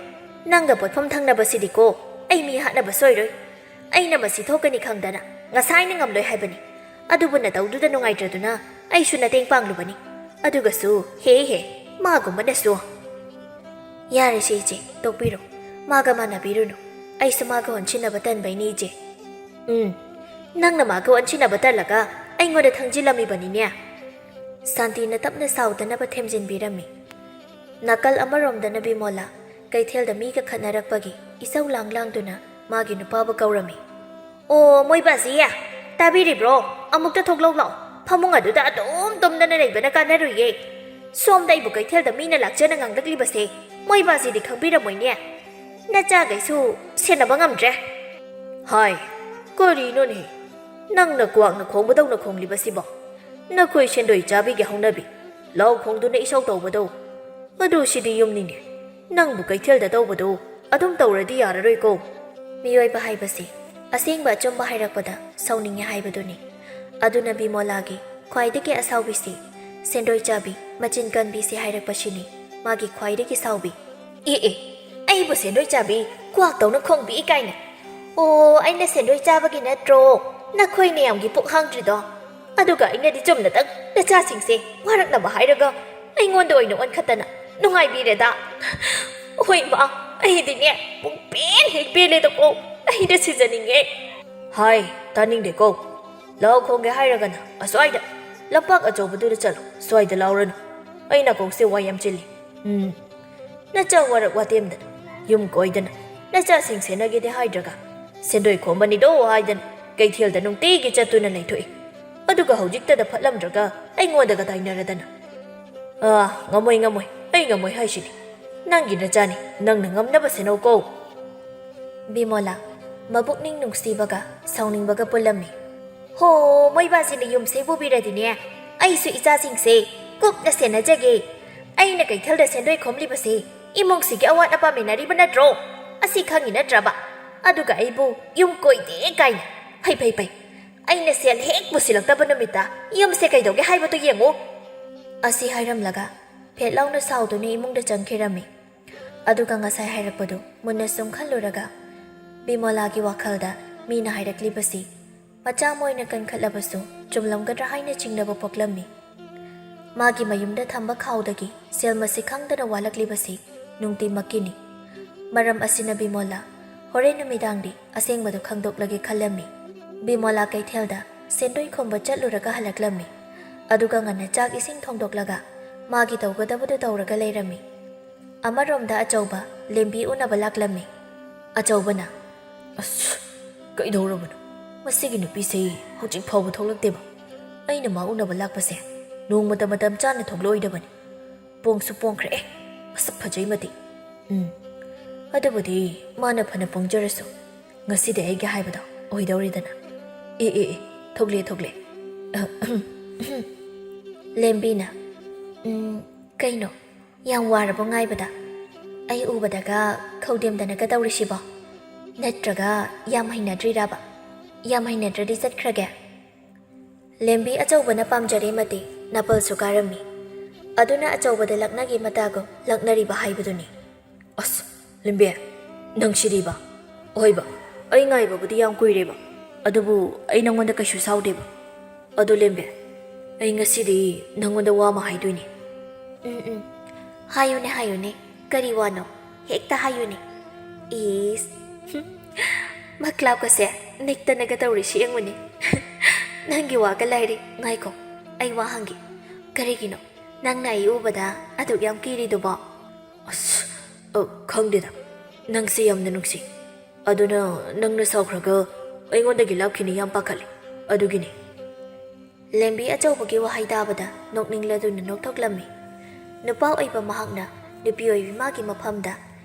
ꯅꯪꯒ ꯄꯣꯠꯐꯝ ꯊꯪꯅꯕꯁꯤꯗꯤꯀꯣ ꯑꯩ ꯃꯤ ꯍꯥꯠꯅꯕ ꯁꯣꯏꯔꯣꯏ꯫ ꯑꯩꯅ ꯃꯁꯤ ꯊꯣꯛꯀꯅꯤ ꯈꯪꯗꯅ ꯉꯁꯥꯏꯅ ꯉꯝꯂꯣꯏ ꯍꯥꯏꯕꯅꯤ꯫ ꯑꯗꯨꯕꯨ ꯅꯇꯧꯗꯨꯗ ꯅꯨꯡꯉꯥꯏꯇ꯭ꯔꯗꯨꯅ ꯑꯩꯁꯨ ꯅꯇꯦꯡ ꯄꯥꯡꯂꯨꯕꯅꯤ꯫ ꯑꯗꯨꯒꯁꯨ ꯍꯦ ꯍꯦ, ꯃꯥꯒꯨꯝꯕꯅꯁꯨ꯫" "ꯌꯥꯔꯦꯁꯦ ꯏꯆꯦ, ꯇꯣꯛꯄꯤꯔꯣ꯫ ꯃꯥꯒ ꯃꯥꯟꯅꯕꯤꯔꯨꯅꯨ꯫ ꯑꯩꯁꯨ ꯃꯥꯒ ꯑꯣꯟꯁꯤꯟꯅꯕ ꯇꯟꯕꯩꯅꯤ ꯏꯆꯦ꯫" "ꯎꯝ, ꯅꯪꯅ ꯃꯥꯒ ꯑꯣꯟꯁꯤꯟꯅꯕ ꯇꯜꯂꯒ ꯑꯩꯉꯣꯟꯗ ꯊꯪꯖꯤꯜꯂꯝꯃꯤꯕꯅꯤꯅꯦ꯫" ꯁꯥꯟꯇꯤꯅ ꯇꯞꯅ ꯁꯥꯎꯗꯅꯕ ꯊꯦꯝꯖꯤꯟꯕꯤꯔꯝꯃꯤ꯫ ꯅꯥꯀꯜ ꯑꯃꯔꯣꯝꯗꯅ ꯕꯤꯃꯣꯂꯥ ꯀꯩꯊꯦꯜꯗ ꯃꯤꯒ ꯈꯠꯅꯔꯛꯄꯒꯤ ꯏꯁꯧ ꯂꯥꯡ ꯂꯥꯡꯗꯨꯅ ꯃꯥꯒꯤ ꯅꯨꯄꯥꯕꯨ ꯀꯧꯔꯝꯃꯤ꯫ "ꯑꯣ, ꯃꯣꯏꯕꯥꯁꯤ, ꯇꯥꯕꯤꯔꯤꯕ꯭ꯔꯣ? ꯑꯃꯨꯛꯇ ꯊꯣꯛꯂꯛꯎ ꯂꯥꯛꯑꯣ꯫ ꯐꯃꯨꯡ ꯑꯗꯨꯗ ꯑꯗꯨꯝ ꯇꯨꯝꯗꯅ ꯂꯩꯕꯅ ꯀꯥꯟꯅꯔꯨꯏꯌꯦ꯫ ꯁꯣꯝꯗ ꯑꯩꯕꯨ ꯀꯩꯊꯦꯜꯗ ꯃꯤꯅ ꯂꯥꯛꯆꯅ ꯉꯥꯡꯂꯛꯂꯤꯕꯁꯦ ꯃꯣꯏꯕꯥꯁꯤꯗꯤ ꯈꯪꯕꯤꯔꯝꯃꯣꯏꯅꯦ꯫ ꯅꯆꯥꯈꯩꯁꯨ ꯁꯦꯟꯅꯕ ꯉꯝꯗ꯭ꯔꯦ꯫ ꯍꯥꯏ, ꯀꯔꯤꯅꯣꯅꯦ? ꯅꯪꯅ ꯀ꯭ꯋꯥꯛꯅ ꯈꯣꯡꯕꯗꯧꯅ ꯈꯣꯡꯂꯤꯕꯁꯤꯕꯣ? ꯅꯈꯣꯏ ꯁꯦꯟꯗꯣꯏ ꯆꯥꯕꯤꯒꯤ ꯍꯧꯅꯕꯤ, ꯂꯥꯎ ꯈꯣꯡꯗꯨꯅ ꯏꯁꯧ ꯇꯧꯕꯗꯧ꯫ ꯑꯗꯨ ꯁꯤꯗꯤ ꯌꯨꯝꯅꯤꯅꯦ꯫ ꯅꯪꯕꯨ ꯀꯩꯊꯦꯜꯗ ꯇꯧꯕꯗꯨ ꯑꯗꯨꯝ ꯇꯧꯔꯗꯤ ꯌꯥꯔꯔꯣꯏꯀꯣ꯫ ꯃꯤꯑꯣꯏꯕ ꯍꯥꯏꯕꯁꯤ ꯑꯁꯦꯡꯕ ꯑꯆꯨꯝꯕ ꯍꯥꯏꯔꯛꯄꯗ ꯁꯥꯎꯅꯤꯡꯉꯦ ꯍꯥꯏꯕꯗꯨꯅꯤ꯫ ꯑꯗꯨꯅ ꯕꯤꯃꯣꯂꯥꯒꯤ ꯈ꯭ꯋꯥꯏꯗꯒꯤ ꯑꯁꯥꯎꯕꯤꯁꯤ ꯁꯦꯟꯗꯣꯏ ꯆꯥꯕꯤ ꯃꯆꯤꯟ ꯀꯟꯕꯤꯁꯤ ꯍꯥꯏꯔꯛꯄꯁꯤꯅꯤ ꯃꯥꯒꯤ ꯈ꯭ꯋꯥꯏꯗꯒꯤ ꯁꯥꯎꯕꯤ꯫ ꯑꯦ ꯑꯦ, ꯑꯩꯕꯨ ꯁꯦꯟꯗꯣꯏ ꯆꯥꯕꯤ ꯀ꯭ꯋꯥꯛꯇꯧꯅ ꯈꯣꯡꯕꯤ ꯀꯥꯏꯅ? ꯑꯣ, ꯑꯩꯅ ꯁꯦꯟꯗꯣꯏ ꯆꯥꯕꯒꯤ ꯅꯠꯇ꯭ꯔꯣ ꯅꯈꯣꯏ ꯃꯌꯥꯝꯒꯤ ꯄꯨꯛ ꯍꯥꯡꯗ꯭ꯔꯤꯗꯣ? ꯑꯗꯨꯒ ꯑꯩꯅꯗꯤ ꯆꯨꯝꯅꯇꯪ ꯅꯆꯥꯁꯤꯡꯁꯦ ꯋꯥꯔꯛꯅꯕ ꯍꯥꯏꯔꯒ ꯑꯩꯉꯣꯟꯗ ꯑꯣꯏꯅ ꯑꯣꯟꯈꯠꯇꯅ ꯅꯨꯡꯉꯥꯏꯕꯤꯔꯦꯗ꯫ ꯍꯣꯏ ꯏꯃꯥ, ꯑꯩꯗꯤꯅꯦ ꯄꯨꯡ ꯄꯦꯟ ꯍꯦꯛ ꯄꯦꯜꯂꯦꯗꯀꯣ꯫ ꯑꯩꯗ ꯁꯤꯖꯅꯤꯡꯉꯦ꯫ ꯍꯥꯏ, ꯇꯥꯅꯤꯡꯗꯦꯀꯣ꯫ ꯂꯥꯎ ꯈꯣꯡꯒꯦ ꯍꯥꯏꯔꯒꯅ ꯑꯁ꯭ꯋꯥꯏꯗ ꯂꯝꯄꯥꯛ ꯑꯆꯧꯕꯗꯨꯗ ꯆꯠꯂꯣ, ꯁ꯭ꯋꯥꯏꯗ ꯂꯥꯎꯔꯅꯨ꯫ ꯑꯩ ꯅꯥꯀꯣꯡꯁꯦ ꯋꯥ ꯌꯥꯝ ꯆꯤꯜꯂꯤ꯫ ꯎꯝ, ꯅꯆꯥ ꯋꯥꯔꯛ ꯋꯥꯇꯦꯝꯗꯅ, ꯌꯨꯝ ꯀꯣꯏꯗꯅ, ꯅꯆꯥꯁꯤꯡ ꯁꯦꯟꯅꯒꯦꯗꯤ ꯍꯥꯏꯗ꯭ꯔꯒ, ꯁꯦꯟꯗꯣꯏ ꯈꯣꯝꯕꯅꯤꯗꯣ ꯍꯥꯏꯗꯅ ꯀꯩꯊꯦꯜꯗ ꯅꯨꯡꯇꯤꯒꯤ ꯆꯠꯇꯨꯅ ꯂꯩꯊꯣꯛꯏ꯫ ꯑꯗꯨꯒ ꯍꯧꯖꯤꯛꯇꯗ ꯐꯠꯂꯝꯗ꯭ꯔꯒ ꯑꯩꯉꯣꯟꯗꯒ ꯇꯥꯏꯅꯔꯗꯅ꯫ ꯑꯥ, ꯉꯝꯃꯣꯏ, ꯉꯝꯃꯣꯏ, ꯑꯩ ꯉꯝꯃꯣꯏ ꯍꯥꯏꯁꯤꯅꯤ꯫ ꯅꯪꯒꯤ ꯅꯆꯥꯅꯤ, ꯅꯪꯅ ꯉꯝꯅꯕ ꯁꯦꯟꯅꯧꯀꯣ꯫ ꯕꯤꯃꯣꯂꯥ ꯃꯕꯨꯛꯅꯤꯡ ꯅꯨꯡꯁꯤꯕꯒ ꯁꯥꯎꯅꯤꯡꯕꯒ ꯄꯨꯜꯂꯝꯃꯤ꯫ ꯍꯣ, ꯃꯣꯏꯕꯥꯁꯤꯅ ꯌꯨꯝꯁꯦ ꯄꯨꯕꯤꯔꯗꯤꯅꯦ, ꯑꯩꯁꯨ ꯏꯆꯥꯁꯤꯡꯁꯦ ꯀꯨꯞꯅ ꯁꯦꯟꯅꯖꯒꯦ꯫ ꯑꯩꯅ ꯀꯩꯊꯦꯜꯗ ꯁꯦꯟꯗꯣꯏ ꯈꯣꯝꯂꯤꯕꯁꯦ ꯏꯃꯨꯡꯁꯤꯒꯤ ꯑꯋꯥꯠ ꯑꯄꯥ ꯃꯦꯟꯅꯔꯤꯕ ꯅꯠꯇ꯭ꯔꯣ? ꯑꯁꯤ ꯈꯪꯉꯤ ꯅꯠꯇ꯭ꯔꯕ? ꯑꯗꯨꯒ ꯑꯩꯕꯨ ꯌꯨꯝ ꯀꯣꯏꯗꯦ ꯀꯥꯏꯅ꯫ ꯐꯩ, ꯐꯩ, ꯐꯩ꯫ ꯑꯩꯅ ꯁꯦꯜ ꯍꯦꯛ ꯄꯨꯁꯤꯜꯂꯛꯇꯕ ꯅꯨꯃꯤꯠꯇ ꯌꯨꯝꯁꯦ ꯀꯩꯗꯧꯒꯦ ꯍꯥꯏꯕꯗꯨ ꯌꯦꯡꯉꯨ꯫ ꯑꯁꯤ ꯍꯥꯏꯔꯝꯂꯒ ꯐꯦꯠ ꯂꯥꯎꯅ ꯁꯥꯎꯗꯨꯅ ꯏꯃꯨꯡꯗ ꯆꯪꯈꯤꯔꯝꯃꯤ꯫ ꯑꯗꯨꯒ ꯉꯁꯥꯏ ꯍꯥꯏꯔꯛꯄꯗꯨ ꯃꯨꯟꯅ ꯁꯨꯝ ꯈꯜꯂꯨꯔꯒ ꯕꯤꯃꯣꯂꯥꯒꯤ ꯋꯥꯈꯜꯗ ꯃꯤꯅ ꯍꯥꯏꯔꯛꯂꯤꯕꯁꯤ ꯃꯆꯥ ꯑꯃ ꯑꯣꯏꯅ ꯀꯟꯈꯠꯂꯕꯁꯨ ꯆꯨꯝꯂꯝꯒꯗ꯭ꯔꯥ ꯍꯥꯏꯅ ꯆꯤꯡꯅꯕ ꯄꯣꯛꯂꯝꯃꯤ꯫ ꯃꯥꯒꯤ ꯃꯌꯨꯝꯗ ꯊꯝꯕ ꯈꯥꯎꯗꯒꯤ ꯁꯦꯜ ꯃꯁꯤꯡ ꯈꯪꯗꯅ ꯋꯥꯠꯂꯛꯂꯤꯕꯁꯤ ꯅꯨꯡꯇꯤꯃꯛꯀꯤꯅꯤ꯫ ꯃꯔꯝ ꯑꯁꯤꯅ ꯕꯤꯃꯣꯂꯥ ꯍꯣꯔꯦꯟ ꯅꯨꯃꯤꯗꯥꯡꯗꯤ ꯑꯁꯦꯡꯕꯗꯨ ꯈꯪꯗꯣꯛꯂꯒꯦ ꯈꯜꯂꯝꯃꯤ꯫ ꯕꯤꯃꯣꯂꯥ ꯀꯩꯊꯦꯜꯗ ꯁꯦꯟꯗꯣꯏ ꯈꯣꯝꯕ ꯆꯠꯂꯨꯔꯒ ꯍꯜꯂꯛꯂꯝꯃꯤ꯫ ꯑꯗꯨꯒ ꯉꯟꯅ ꯆꯥꯛ ꯏꯁꯤꯡ ꯊꯣꯡꯗꯣꯛꯂꯒ ꯃꯥꯒꯤ ꯇꯧꯒꯗꯕꯗꯨ ꯇꯧꯔꯒ ꯂꯩꯔꯝꯃꯤ꯫ ꯑꯃꯔꯣꯝꯗ ꯑꯆꯧꯕ ꯂꯦꯝꯕꯤ ꯎꯅꯕ ꯂꯥꯛꯂꯝꯃꯤ꯫ ꯑꯆꯧꯕꯅ, "ꯑꯁ, ꯀꯩꯗꯧꯔꯕꯅꯣ? ꯃꯁꯤꯒꯤ ꯅꯨꯄꯤꯁꯦ ꯍꯧꯖꯤꯛ ꯐꯥꯎꯕ ꯊꯣꯛꯂꯛꯇꯦꯕ꯫ ꯑꯩꯅ ꯃꯥ ꯎꯅꯕ ꯂꯥꯛꯄꯁꯦ ꯅꯣꯡꯃꯇ ꯃꯇꯝ ꯆꯥꯅ ꯊꯣꯛꯂꯛꯑꯣꯏꯗꯕꯅꯤ꯫ ꯄꯣꯡꯁꯨ ꯄꯣꯡꯈ꯭ꯔꯦ꯫ ꯑꯦ, ꯃꯁꯛ ꯐꯖꯩ ꯃꯗꯤ꯫ ꯎꯝ, ꯑꯗꯨꯕꯨꯗꯤ ꯃꯥꯅ ꯐꯅ ꯄꯣꯡꯖꯔꯁꯨ, ꯉꯁꯤꯗꯤ ꯑꯩꯒꯤ ꯍꯥꯏꯕꯗꯣ ꯑꯣꯏꯗꯧꯔꯦꯗꯅ꯫ ꯑꯦ, ꯑꯦ, ꯑꯦ, ꯊꯣꯛꯂꯦ, ꯊꯣꯛꯂꯦ꯫ ꯂꯦꯝꯕꯤꯅ, "ꯎꯝ, ꯀꯩꯅꯣ, ꯌꯥꯝ ꯋꯥꯔꯕꯣ ꯉꯥꯏꯕꯗ? ꯑꯩ ꯎꯕꯗꯒ ꯈꯧꯗꯦꯝꯗꯅꯒ ꯇꯧꯔꯤꯁꯤꯕꯣ? ꯅꯠꯇ꯭ꯔꯒ ꯌꯥꯝ ꯍꯩꯅꯗ꯭ꯔꯤꯔꯕ? ꯌꯥꯝ ꯍꯩꯅꯗ꯭ꯔꯗꯤ ꯆꯠꯈ꯭ꯔꯒꯦ?" ꯂꯦꯝꯕꯤ ꯑꯆꯧꯕꯅ ꯄꯥꯝꯖꯔꯦ ꯃꯗꯤ ꯅꯥꯄꯜꯁꯨ ꯀꯥꯔꯝꯃꯤ꯫ ꯑꯗꯨꯅ ꯑꯆꯧꯕꯗ ꯂꯛꯅꯒꯦ ꯃꯇꯥꯒꯨꯝ ꯂꯛꯅꯔꯤꯕ ꯍꯥꯏꯕꯗꯨꯅꯤ꯫ "ꯑꯁ, ꯂꯦꯝꯕꯤ, ꯅꯪ ꯁꯤꯗꯤꯕ? ꯍꯣꯏꯕ, ꯑꯩ ꯉꯥꯏꯕꯕꯨꯗꯤ ꯌꯥꯝ ꯀꯨꯏꯔꯦꯕ, ꯑꯗꯨꯕꯨ ꯑꯩ ꯅꯪꯉꯣꯟꯗ ꯀꯩꯁꯨ ꯁꯥꯎꯗꯦꯕ꯫ ꯑꯗꯣ ꯂꯦꯝꯕꯤ, ꯑꯩ ꯉꯁꯤꯗꯤ ꯅꯪꯉꯣꯟꯗ ꯋꯥ ꯑꯃ ꯍꯥꯏꯗꯣꯏꯅꯦ꯫" "ꯎꯝ, ꯎꯝ, ꯍꯥꯏꯌꯨꯅꯦ, ꯍꯥꯏꯌꯨꯅꯦ, ꯀꯔꯤ ꯋꯥꯅꯣ? ꯍꯦꯛꯇ ꯍꯥꯏꯌꯨꯅꯦ꯫" "ꯏꯁ, ꯃꯈ꯭ꯂꯥꯞꯀꯁꯦ ꯅꯦꯛꯇꯅꯒ ꯇꯧꯔꯤꯁꯤ ꯌꯦꯡꯉꯨꯅꯦ꯫" "ꯅꯪꯒꯤ ꯋꯥꯒ ꯂꯥꯏꯔꯤ꯫ ꯉꯥꯏꯈꯣ, ꯑꯩ ꯋꯥ ꯍꯪꯒꯦ꯫ ꯀꯔꯤꯒꯤꯅꯣ ꯅꯪꯅ ꯑꯩ ꯎꯕꯗ ꯑꯗꯨꯛ ꯌꯥꯝ ꯀꯤꯔꯤꯗꯨꯕꯣ?" "ꯑꯁ, ꯑ, ꯈꯪꯗꯦꯗ, ꯅꯪꯁꯦ ꯌꯥꯝꯅ ꯅꯨꯡꯁꯤ꯫ ꯑꯗꯨꯅ ꯅꯪꯅ ꯁꯥꯎꯈ꯭ꯔꯒ ꯑꯩꯉꯣꯟꯗꯒꯤ ꯂꯥꯞꯈꯤꯅꯤ ꯌꯥꯝ ꯄꯥꯈꯠꯂꯤ, ꯑꯗꯨꯒꯤꯅꯤ꯫" ꯂꯦꯝꯕꯤ ꯑꯆꯧꯕꯒꯤ ꯋꯥꯍꯩ ꯇꯥꯕꯗ ꯅꯣꯛꯅꯤꯡꯂꯗꯨꯅ ꯅꯣꯛꯊꯣꯛꯂꯝꯃꯤ꯫ ꯅꯨꯄꯥ ꯑꯣꯏꯕ ꯃꯍꯥꯛꯅ ꯅꯨꯄꯤ ꯑꯣꯏꯕꯤ ꯃꯥꯒꯤ ꯃꯐꯝꯗ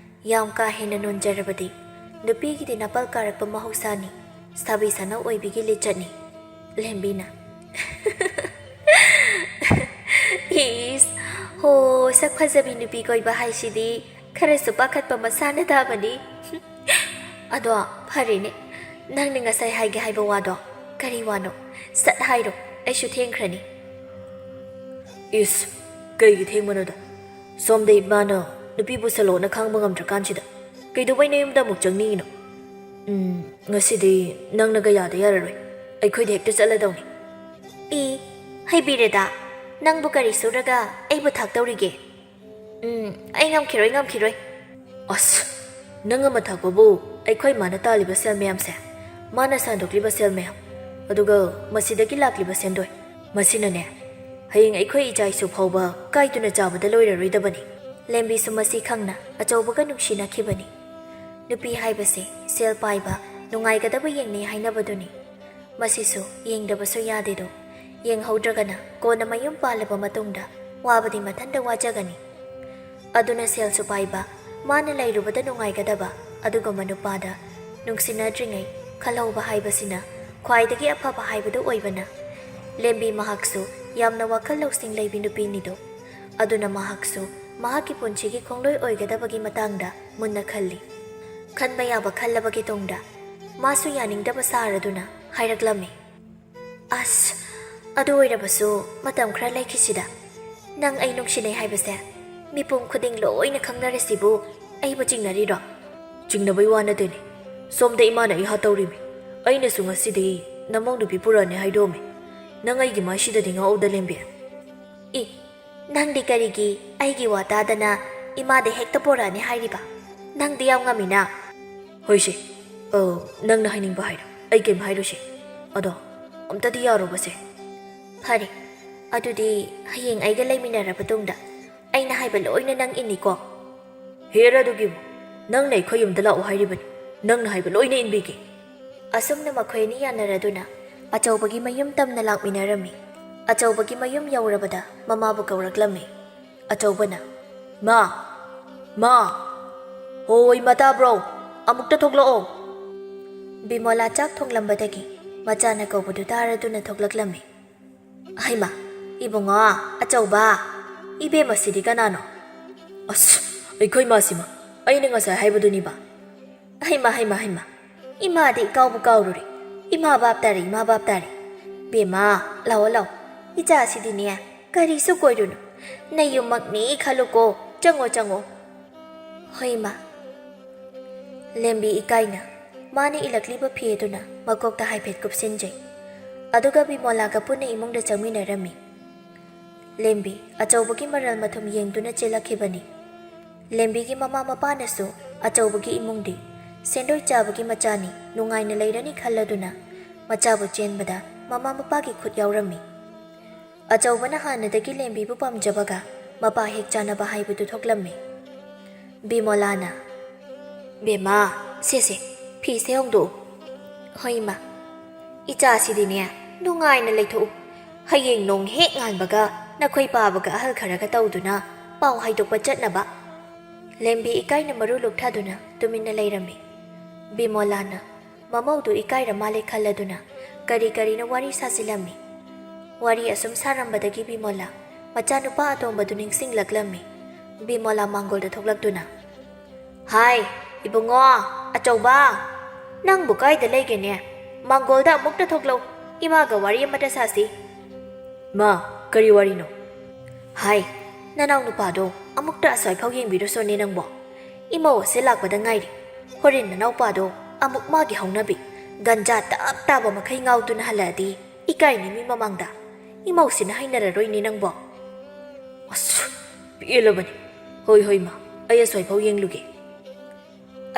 ꯌꯥꯝ ꯀꯥ ꯍꯦꯟꯅ ꯅꯣꯟꯖꯔꯕꯗꯤ, ꯅꯨꯄꯤꯒꯤꯗꯤ ꯅꯥꯄꯜ ꯀꯥꯔꯛꯄ ꯃꯍꯧꯁꯥꯅꯤ, ꯁꯥꯕꯤ ꯁꯥꯅꯧ ꯑꯣꯏꯕꯤꯒꯤ ꯂꯤꯆꯠꯅꯤ꯫ ꯂꯦꯝꯕꯤꯅ, "ꯏꯁ, ꯍꯣ, ꯁꯛ ꯐꯖꯕꯤ ꯅꯨꯄꯤ ꯀꯣꯏꯕ ꯍꯥꯏꯁꯤꯗꯤ ꯈꯔꯁꯨ ꯄꯥꯈꯠꯄ ꯃꯁꯥꯅ ꯇꯥꯕꯅꯤ꯫" "ꯑꯗꯣ ꯐꯔꯦꯅꯦ, ꯅꯪꯅ ꯉꯁꯥꯏ ꯍꯥꯏꯒꯦ ꯍꯥꯏꯕ ꯋꯥꯗꯣ ꯀꯔꯤ ꯋꯥꯅꯣ? ꯁꯠ ꯍꯥꯏꯔꯣ, ꯑꯩꯁꯨ ꯊꯦꯡꯈ꯭ꯔꯅꯤ꯫" "ꯏꯁ, ꯀꯩꯒꯤ ꯊꯦꯡꯕꯅꯣꯗ? ꯁꯣꯝꯗ ꯏꯃꯥꯅ ꯅꯨꯄꯤ ꯄꯨꯁꯜꯂꯣꯅ ꯈꯥꯡꯕ ꯉꯝꯗ꯭ꯔꯀꯥꯟꯁꯤꯗ ꯀꯩꯗꯧꯕꯩ ꯅꯌꯨꯝꯗ ꯑꯃꯨꯛ ꯆꯪꯅꯤꯡꯉꯤꯅꯣ? ꯎꯝ, ꯉꯁꯤꯗꯤ ꯅꯪꯅꯒ ꯌꯥꯗ ꯌꯥꯔꯔꯣꯏ, ꯑꯩꯈꯣꯏꯗꯤ ꯍꯦꯛꯇ ꯆꯠꯂꯗꯧꯅꯤ꯫" "ꯏ, ꯍꯩꯕꯤꯔꯦꯗ, ꯅꯪꯕꯨ ꯀꯔꯤ ꯁꯨꯔꯒ ꯑꯩꯕꯨ ꯊꯥꯛꯇꯧꯔꯤꯒꯦ? ꯎꯝ, ꯑꯩ ꯉꯝꯈꯤꯔꯣꯏ, ꯉꯝꯈꯤꯔꯣꯏ꯫" "ꯑꯁ, ꯅꯪ ꯑꯃ ꯊꯥꯛꯄꯕꯨ ꯑꯩꯈꯣꯏ ꯃꯥꯅ ꯇꯥꯜꯂꯤꯕ ꯁꯦꯜ ꯃꯌꯥꯝꯁꯦ, ꯃꯥꯅ ꯁꯟꯗꯣꯛꯂꯤꯕ ꯁꯦꯜ ꯃꯌꯥꯝ, ꯑꯗꯨꯒ ꯃꯁꯤꯗꯒꯤ ꯂꯥꯛꯂꯤꯕ ꯁꯦꯟꯗꯣꯏ, ꯃꯁꯤꯅꯅꯦ, ꯍꯌꯦꯡ ꯑꯩꯈꯣꯏ ꯏꯆꯥ ꯏꯁꯨ ꯐꯥꯎꯕ ꯀꯥꯏꯗꯨꯅ ꯆꯥꯕꯗ ꯂꯣꯏꯔꯔꯣꯏꯗꯕꯅꯤ꯫" ꯂꯦꯝꯕꯤꯁꯨ ꯃꯁꯤ ꯈꯪꯅ ꯑꯆꯧꯕꯒ ꯅꯨꯡꯁꯤꯅꯈꯤꯕꯅꯤ꯫ ꯅꯨꯄꯤ ꯍꯥꯏꯕꯁꯦ ꯁꯦꯜ ꯄꯥꯏꯕ, ꯅꯨꯡꯉꯥꯏꯒꯗꯕ ꯌꯦꯡꯅꯩ ꯍꯥꯏꯅꯕꯗꯨꯅꯤ꯫ ꯃꯁꯤꯁꯨ ꯌꯦꯡꯗꯕꯁꯨ ꯌꯥꯗꯦꯗꯣ꯫ ꯌꯦꯡꯍꯧꯗ꯭ꯔꯒꯅ ꯀꯣꯟꯅ ꯃꯌꯨꯝ ꯄꯥꯜꯂꯕ ꯃꯇꯨꯡꯗ ꯋꯥꯕꯗꯤ ꯃꯊꯟꯇ ꯋꯥꯖꯒꯅꯤ꯫ ꯑꯗꯨꯅ ꯁꯦꯜꯁꯨ ꯄꯥꯏꯕ, ꯃꯥꯅ ꯂꯩꯔꯨꯕꯗ ꯅꯨꯡꯉꯥꯏꯒꯗꯕ ꯑꯗꯨꯒꯨꯝꯕ ꯅꯨꯄꯥꯗ ꯅꯨꯡꯁꯤꯅꯗ꯭ꯔꯤꯉꯩ ꯈꯜꯍꯧꯕ ꯍꯥꯏꯕꯁꯤꯅ ꯈ꯭ꯋꯥꯏꯗꯒꯤ ꯑꯐꯕ ꯍꯥꯏꯕꯗꯨ ꯑꯣꯏꯕꯅ, ꯂꯦꯝꯕꯤ ꯃꯍꯥꯛꯁꯨ ꯌꯥꯝꯅ ꯋꯥꯈꯜ ꯂꯧꯁꯤꯡ ꯂꯩꯕꯤ ꯅꯨꯄꯤꯅꯤꯗꯣ꯫ ꯑꯗꯨꯅ ꯃꯍꯥꯛꯁꯨ ꯃꯍꯥꯛꯀꯤ ꯄꯨꯟꯁꯤꯒꯤ ꯈꯣꯡꯂꯣꯏ ꯑꯣꯏꯒꯗꯕꯒꯤ ꯃꯇꯥꯡꯗ ꯃꯨꯟꯅ ꯈꯜꯂꯤ꯫ ꯈꯟꯕ ꯌꯥꯕ ꯈꯜꯂꯕꯒꯤ ꯇꯨꯡꯗ ꯃꯥꯁꯨ ꯌꯥꯅꯤꯡꯗꯕ ꯁꯥꯔꯗꯨꯅ ꯍꯥꯏꯔꯛꯂꯝꯃꯤ, "ꯑꯁ, ꯑꯗꯨ ꯑꯣꯏꯔꯕꯁꯨ ꯃꯇꯝ ꯈꯔ ꯂꯩꯈꯤꯁꯤꯗ꯫ ꯅꯪ ꯑꯩ ꯅꯨꯡꯁꯤꯅꯩ ꯍꯥꯏꯕꯁꯦ ꯃꯤꯄꯨꯝ ꯈꯨꯗꯤꯡ ꯂꯣꯏꯅ ꯈꯪꯅꯔꯁꯤꯕꯨ ꯑꯩꯕꯨ ꯆꯤꯡꯅꯔꯤꯔꯣ?" "ꯆꯤꯡꯅꯕꯩ ꯋꯥ ꯅꯠꯇꯦꯅꯦ꯫ ꯁꯣꯝꯗ ꯏꯃꯥꯅ ꯏꯍꯥ ꯇꯧꯔꯤꯃꯤ꯫ ꯑꯩꯅꯁꯨ ꯉꯁꯤꯗꯤ ꯅꯃꯧ ꯅꯨꯄꯤ ꯄꯨꯔꯛꯑꯅꯤ ꯍꯥꯏꯗꯣꯛꯑꯝꯃꯤ꯫ ꯅꯪ ꯑꯩꯒꯤ ꯃꯥꯏꯁꯤꯗꯗꯤ ꯉꯥꯎꯗ, ꯂꯦꯝꯕꯤ?" "ꯏ, ꯅꯪꯗꯤ ꯀꯔꯤꯒꯤ ꯑꯩꯒꯤ ꯋꯥ ꯇꯥꯗꯅ ꯏꯃꯥꯗ ꯍꯦꯛꯇ ꯄꯣꯔꯛꯑꯅꯤ ꯍꯥꯏꯔꯤꯕ? ꯅꯪꯗꯤ ꯌꯥꯝ ꯉꯝꯃꯤꯅ꯫" "ꯍꯣꯏꯁꯦ, ꯑ, ꯅꯪꯅ ꯍꯥꯏꯅꯤꯡꯕ ꯍꯥꯏꯔꯣ, ꯑꯩ ꯀꯩꯝ ꯍꯥꯏꯔꯣꯏꯁꯦ꯫ ꯑꯗꯣ ꯑꯝꯇꯗꯤ ꯌꯥꯔꯣꯕꯁꯦ꯫" "ꯐꯔꯦ, ꯑꯗꯨꯗꯤ ꯍꯌꯦꯡ ꯑꯩꯒ ꯂꯩꯃꯤꯟꯅꯔꯕ ꯇꯨꯡꯗ ꯑꯩꯅ ꯍꯥꯏꯕ ꯂꯣꯏꯅ ꯅꯪ ꯏꯟꯅꯤꯀꯣ?" "ꯍꯦꯔ ꯑꯗꯨꯒꯤꯕꯨ, ꯅꯪꯅ ꯑꯩꯈꯣꯏ ꯌꯨꯝꯗ ꯂꯥꯛꯎ ꯍꯥꯏꯔꯤꯕꯅꯤ, ꯅꯪꯅ ꯍꯥꯏꯕ ꯂꯣꯏꯅ ꯏꯟꯕꯤꯒꯦ꯫" ꯑꯁꯨꯝꯅ ꯃꯈꯣꯏ ꯑꯅꯤ ꯌꯥꯅꯔꯗꯨꯅ ꯑꯆꯧꯕꯒꯤ ꯃꯌꯨꯝ ꯇꯝꯅ ꯂꯥꯛꯃꯤꯟꯅꯔꯝꯃꯤ꯫ ꯑꯆꯧꯕꯒꯤ ꯃꯌꯨꯝ ꯌꯧꯔꯕꯗ ꯃꯃꯥꯕꯨ ꯀꯧꯔꯛꯂꯝꯃꯤ꯫ ꯑꯆꯧꯕꯅ, "ꯃꯥ! ꯃꯥ! ꯍꯣꯏ, ꯃꯥ ꯇꯥꯕ꯭ꯔꯣ? ꯑꯃꯨꯛꯇ ꯊꯣꯛꯂꯛꯑꯣ!" ꯕꯤꯃꯣꯂꯥ ꯆꯥꯛ ꯊꯣꯡꯂꯝꯕꯗꯒꯤ ꯃꯆꯥꯅ ꯀꯧꯕꯗꯨ ꯇꯥꯔꯗꯨꯅ ꯊꯣꯛꯂꯛꯂꯝꯃꯤ꯫ "ꯍꯩꯃꯥ, ꯏꯕꯨꯡꯉꯣ, ꯑꯆꯧꯕ! ꯏꯕꯦꯝꯃ, ꯁꯤꯗꯤ ꯀꯅꯥꯅꯣ?" "ꯑꯁ, ꯑꯩꯈꯣꯏ ꯃꯥꯁꯤꯃ, ꯑꯩꯅ ꯉꯁꯥꯏ ꯍꯥꯏꯕꯗꯨꯅꯤꯕ꯫" "ꯍꯩꯃꯥ, ꯍꯩꯃꯥ, ꯍꯩꯃꯥ! ꯏꯃꯥꯗꯤ ꯏꯀꯥꯎꯕꯨ ꯀꯥꯎꯔꯨꯔꯦ꯫ ꯏꯃꯥ ꯚꯥꯞ ꯇꯥꯔꯦ, ꯏꯃꯥ ꯚꯥꯞ ꯇꯥꯔꯦ꯫ ꯕꯦꯝꯃ, ꯂꯥꯛꯑꯣ, ꯂꯥꯛꯑꯣ꯫ ꯏꯆꯥꯁꯤꯗꯤꯅꯦ, ꯀꯔꯤꯁꯨ ꯀꯣꯏꯔꯨꯅꯨ꯫ ꯅꯌꯨꯝꯃꯛꯅꯤ ꯈꯜꯂꯨꯀꯣ꯫ ꯆꯪꯉꯣ, ꯆꯪꯉꯣ꯫" "ꯍꯣꯏ, ꯏꯃꯥ꯫" ꯂꯦꯝꯕꯤ ꯏꯀꯥꯏꯅ ꯃꯥꯅ ꯏꯜꯂꯛꯂꯤꯕ ꯐꯤ ꯑꯗꯨꯅ ꯃꯀꯣꯛꯇ ꯍꯥꯏꯐꯦꯠ ꯀꯨꯞꯁꯤꯟꯖꯩ꯫ ꯑꯗꯨꯒ ꯕꯤꯃꯣꯂꯥꯒ ꯄꯨꯟꯅ ꯏꯃꯨꯡꯗ ꯆꯪꯃꯤꯟꯅꯔꯝꯃꯤ꯫ ꯂꯦꯝꯕꯤ ꯑꯆꯧꯕꯒꯤ ꯃꯔꯜ ꯃꯊꯨꯝ ꯌꯦꯡꯗꯨꯅ ꯆꯦꯜꯂꯛꯈꯤꯕꯅꯤ꯫ ꯂꯦꯝꯕꯤꯒꯤ ꯃꯃꯥ ꯃꯄꯥꯅꯁꯨ ꯑꯆꯧꯕꯒꯤ ꯏꯃꯨꯡꯗꯤ ꯁꯦꯟꯗꯣꯏ ꯆꯥꯕꯒꯤ ꯃꯆꯥꯅꯤ, ꯅꯨꯡꯉꯥꯏꯅ ꯂꯩꯔꯅꯤ ꯈꯜꯂꯗꯨꯅ ꯃꯆꯥꯕꯨ ꯆꯦꯟꯕꯗ ꯃꯃꯥ ꯃꯄꯥꯒꯤ ꯈꯨꯠ ꯌꯥꯎꯔꯝꯃꯤ꯫ ꯑꯆꯧꯕꯅ ꯍꯥꯟꯅꯗꯒꯤ ꯂꯦꯝꯕꯤꯕꯨ ꯄꯥꯝꯖꯕꯒ ꯃꯄꯥ ꯍꯦꯛ ꯆꯥꯟꯅꯕ ꯍꯥꯏꯕꯗꯨ ꯊꯣꯛꯂꯝꯃꯤ꯫ ꯕꯤꯃꯣꯂꯥꯅ, "ꯕꯦꯝꯃ, ꯁꯦ, ꯁꯦ, ꯐꯤꯁꯦ ꯍꯣꯡꯗꯣꯛꯎ꯫" "ꯍꯣꯏ, ꯏꯃꯥ꯫" "ꯏꯆꯥꯁꯤꯗꯤꯅꯦ, ꯅꯨꯡꯉꯥꯏꯅ ꯂꯩꯊꯣꯛꯎ꯫ ꯍꯌꯦꯡ ꯅꯣꯡ ꯍꯦꯛ ꯉꯥꯟꯕꯒ ꯅꯈꯣꯏ ꯄꯥꯕꯒ ꯑꯍꯜ ꯈꯔꯒ ꯇꯧꯗꯨꯅ ꯄꯥꯎ ꯍꯥꯏꯗꯣꯛꯄ ꯆꯠꯅꯕ꯫ ꯂꯦꯝꯕꯤ ꯏꯀꯥꯏꯅ ꯃꯔꯨ ꯂꯨꯛꯊꯗꯨꯅ ꯇꯨꯃꯤꯟꯅ ꯂꯩꯔꯝꯃꯤ꯫ ꯕꯤꯃꯣꯂꯥꯅ ꯃꯃꯧꯗꯨ ꯏꯀꯥꯏꯔ ꯃꯥꯜꯂꯦ ꯈꯜꯂꯗꯨꯅ ꯀꯔꯤ ꯀꯔꯤꯅꯣ ꯋꯥꯔꯤ ꯁꯥꯖꯤꯜꯂꯝꯃꯤ꯫ ꯋꯥꯔꯤ ꯑꯁꯨꯝ ꯁꯥꯔꯝꯕꯗꯒꯤ ꯕꯤꯃꯣꯂꯥ ꯃꯆꯥꯅꯨꯄꯥ ꯑꯇꯣꯝꯕꯗꯨ ꯅꯤꯡꯁꯤꯡꯂꯛꯂꯝꯃꯤ꯫ ꯕꯤꯃꯣꯂꯥ ꯃꯥꯡꯒꯣꯜꯗ ꯊꯣꯛꯂꯛꯇꯨꯅ, "ꯍꯥꯏ, ꯏꯕꯨꯡꯉꯣ, ꯑꯆꯧꯕ, ꯅꯪꯕꯨ ꯀꯥꯏꯗ ꯂꯩꯒꯦꯅꯦ? ꯃꯥꯡꯒꯣꯜꯗ ꯑꯃꯨꯛꯇ ꯊꯣꯛꯂꯛꯎ, ꯏꯃꯥꯒ ꯋꯥꯔꯤ ꯑꯃꯇ ꯁꯥꯁꯤ꯫" "ꯃꯥ, ꯀꯔꯤ ꯋꯥꯔꯤꯅꯣ?" "ꯍꯥꯏ, ꯅꯅꯥꯎ ꯅꯨꯄꯥꯗꯣ ꯑꯃꯨꯛꯇ ꯑꯁ꯭ꯋꯥꯏꯐꯥꯎ ꯌꯦꯡꯕꯤꯔꯨꯁꯣꯅꯦ ꯅꯪꯕꯣ꯫ ꯏꯃꯧ ꯑꯁꯦ ꯂꯥꯛꯄꯗ ꯉꯥꯏꯔꯤ꯫ ꯍꯣꯔꯦꯟ ꯅꯅꯥꯎꯄꯥꯗꯣ ꯑꯃꯨꯛ ꯃꯥꯒꯤ ꯍꯧꯅꯕꯤ ꯒꯟꯖꯥ ꯇꯞ ꯇꯥꯕ ꯃꯈꯩ ꯉꯥꯎꯗꯨꯅ ꯍꯜꯂꯛꯑꯗꯤ ꯏꯀꯥꯏꯅꯤ ꯃꯤ ꯃꯃꯥꯡꯗ꯫ ꯏꯃꯧꯁꯤꯅ ꯍꯩꯅꯔꯔꯣꯏꯅꯦ ꯅꯪꯕꯣ꯫" "ꯑꯁ, ꯄꯦꯜꯂꯕꯅꯤ꯫ ꯍꯣꯏ, ꯍꯣꯏ, ꯃꯥ, ꯑꯩ ꯑꯁ꯭ꯋꯥꯏꯐꯥꯎ ꯌꯦꯡꯂꯨꯒꯦ꯫"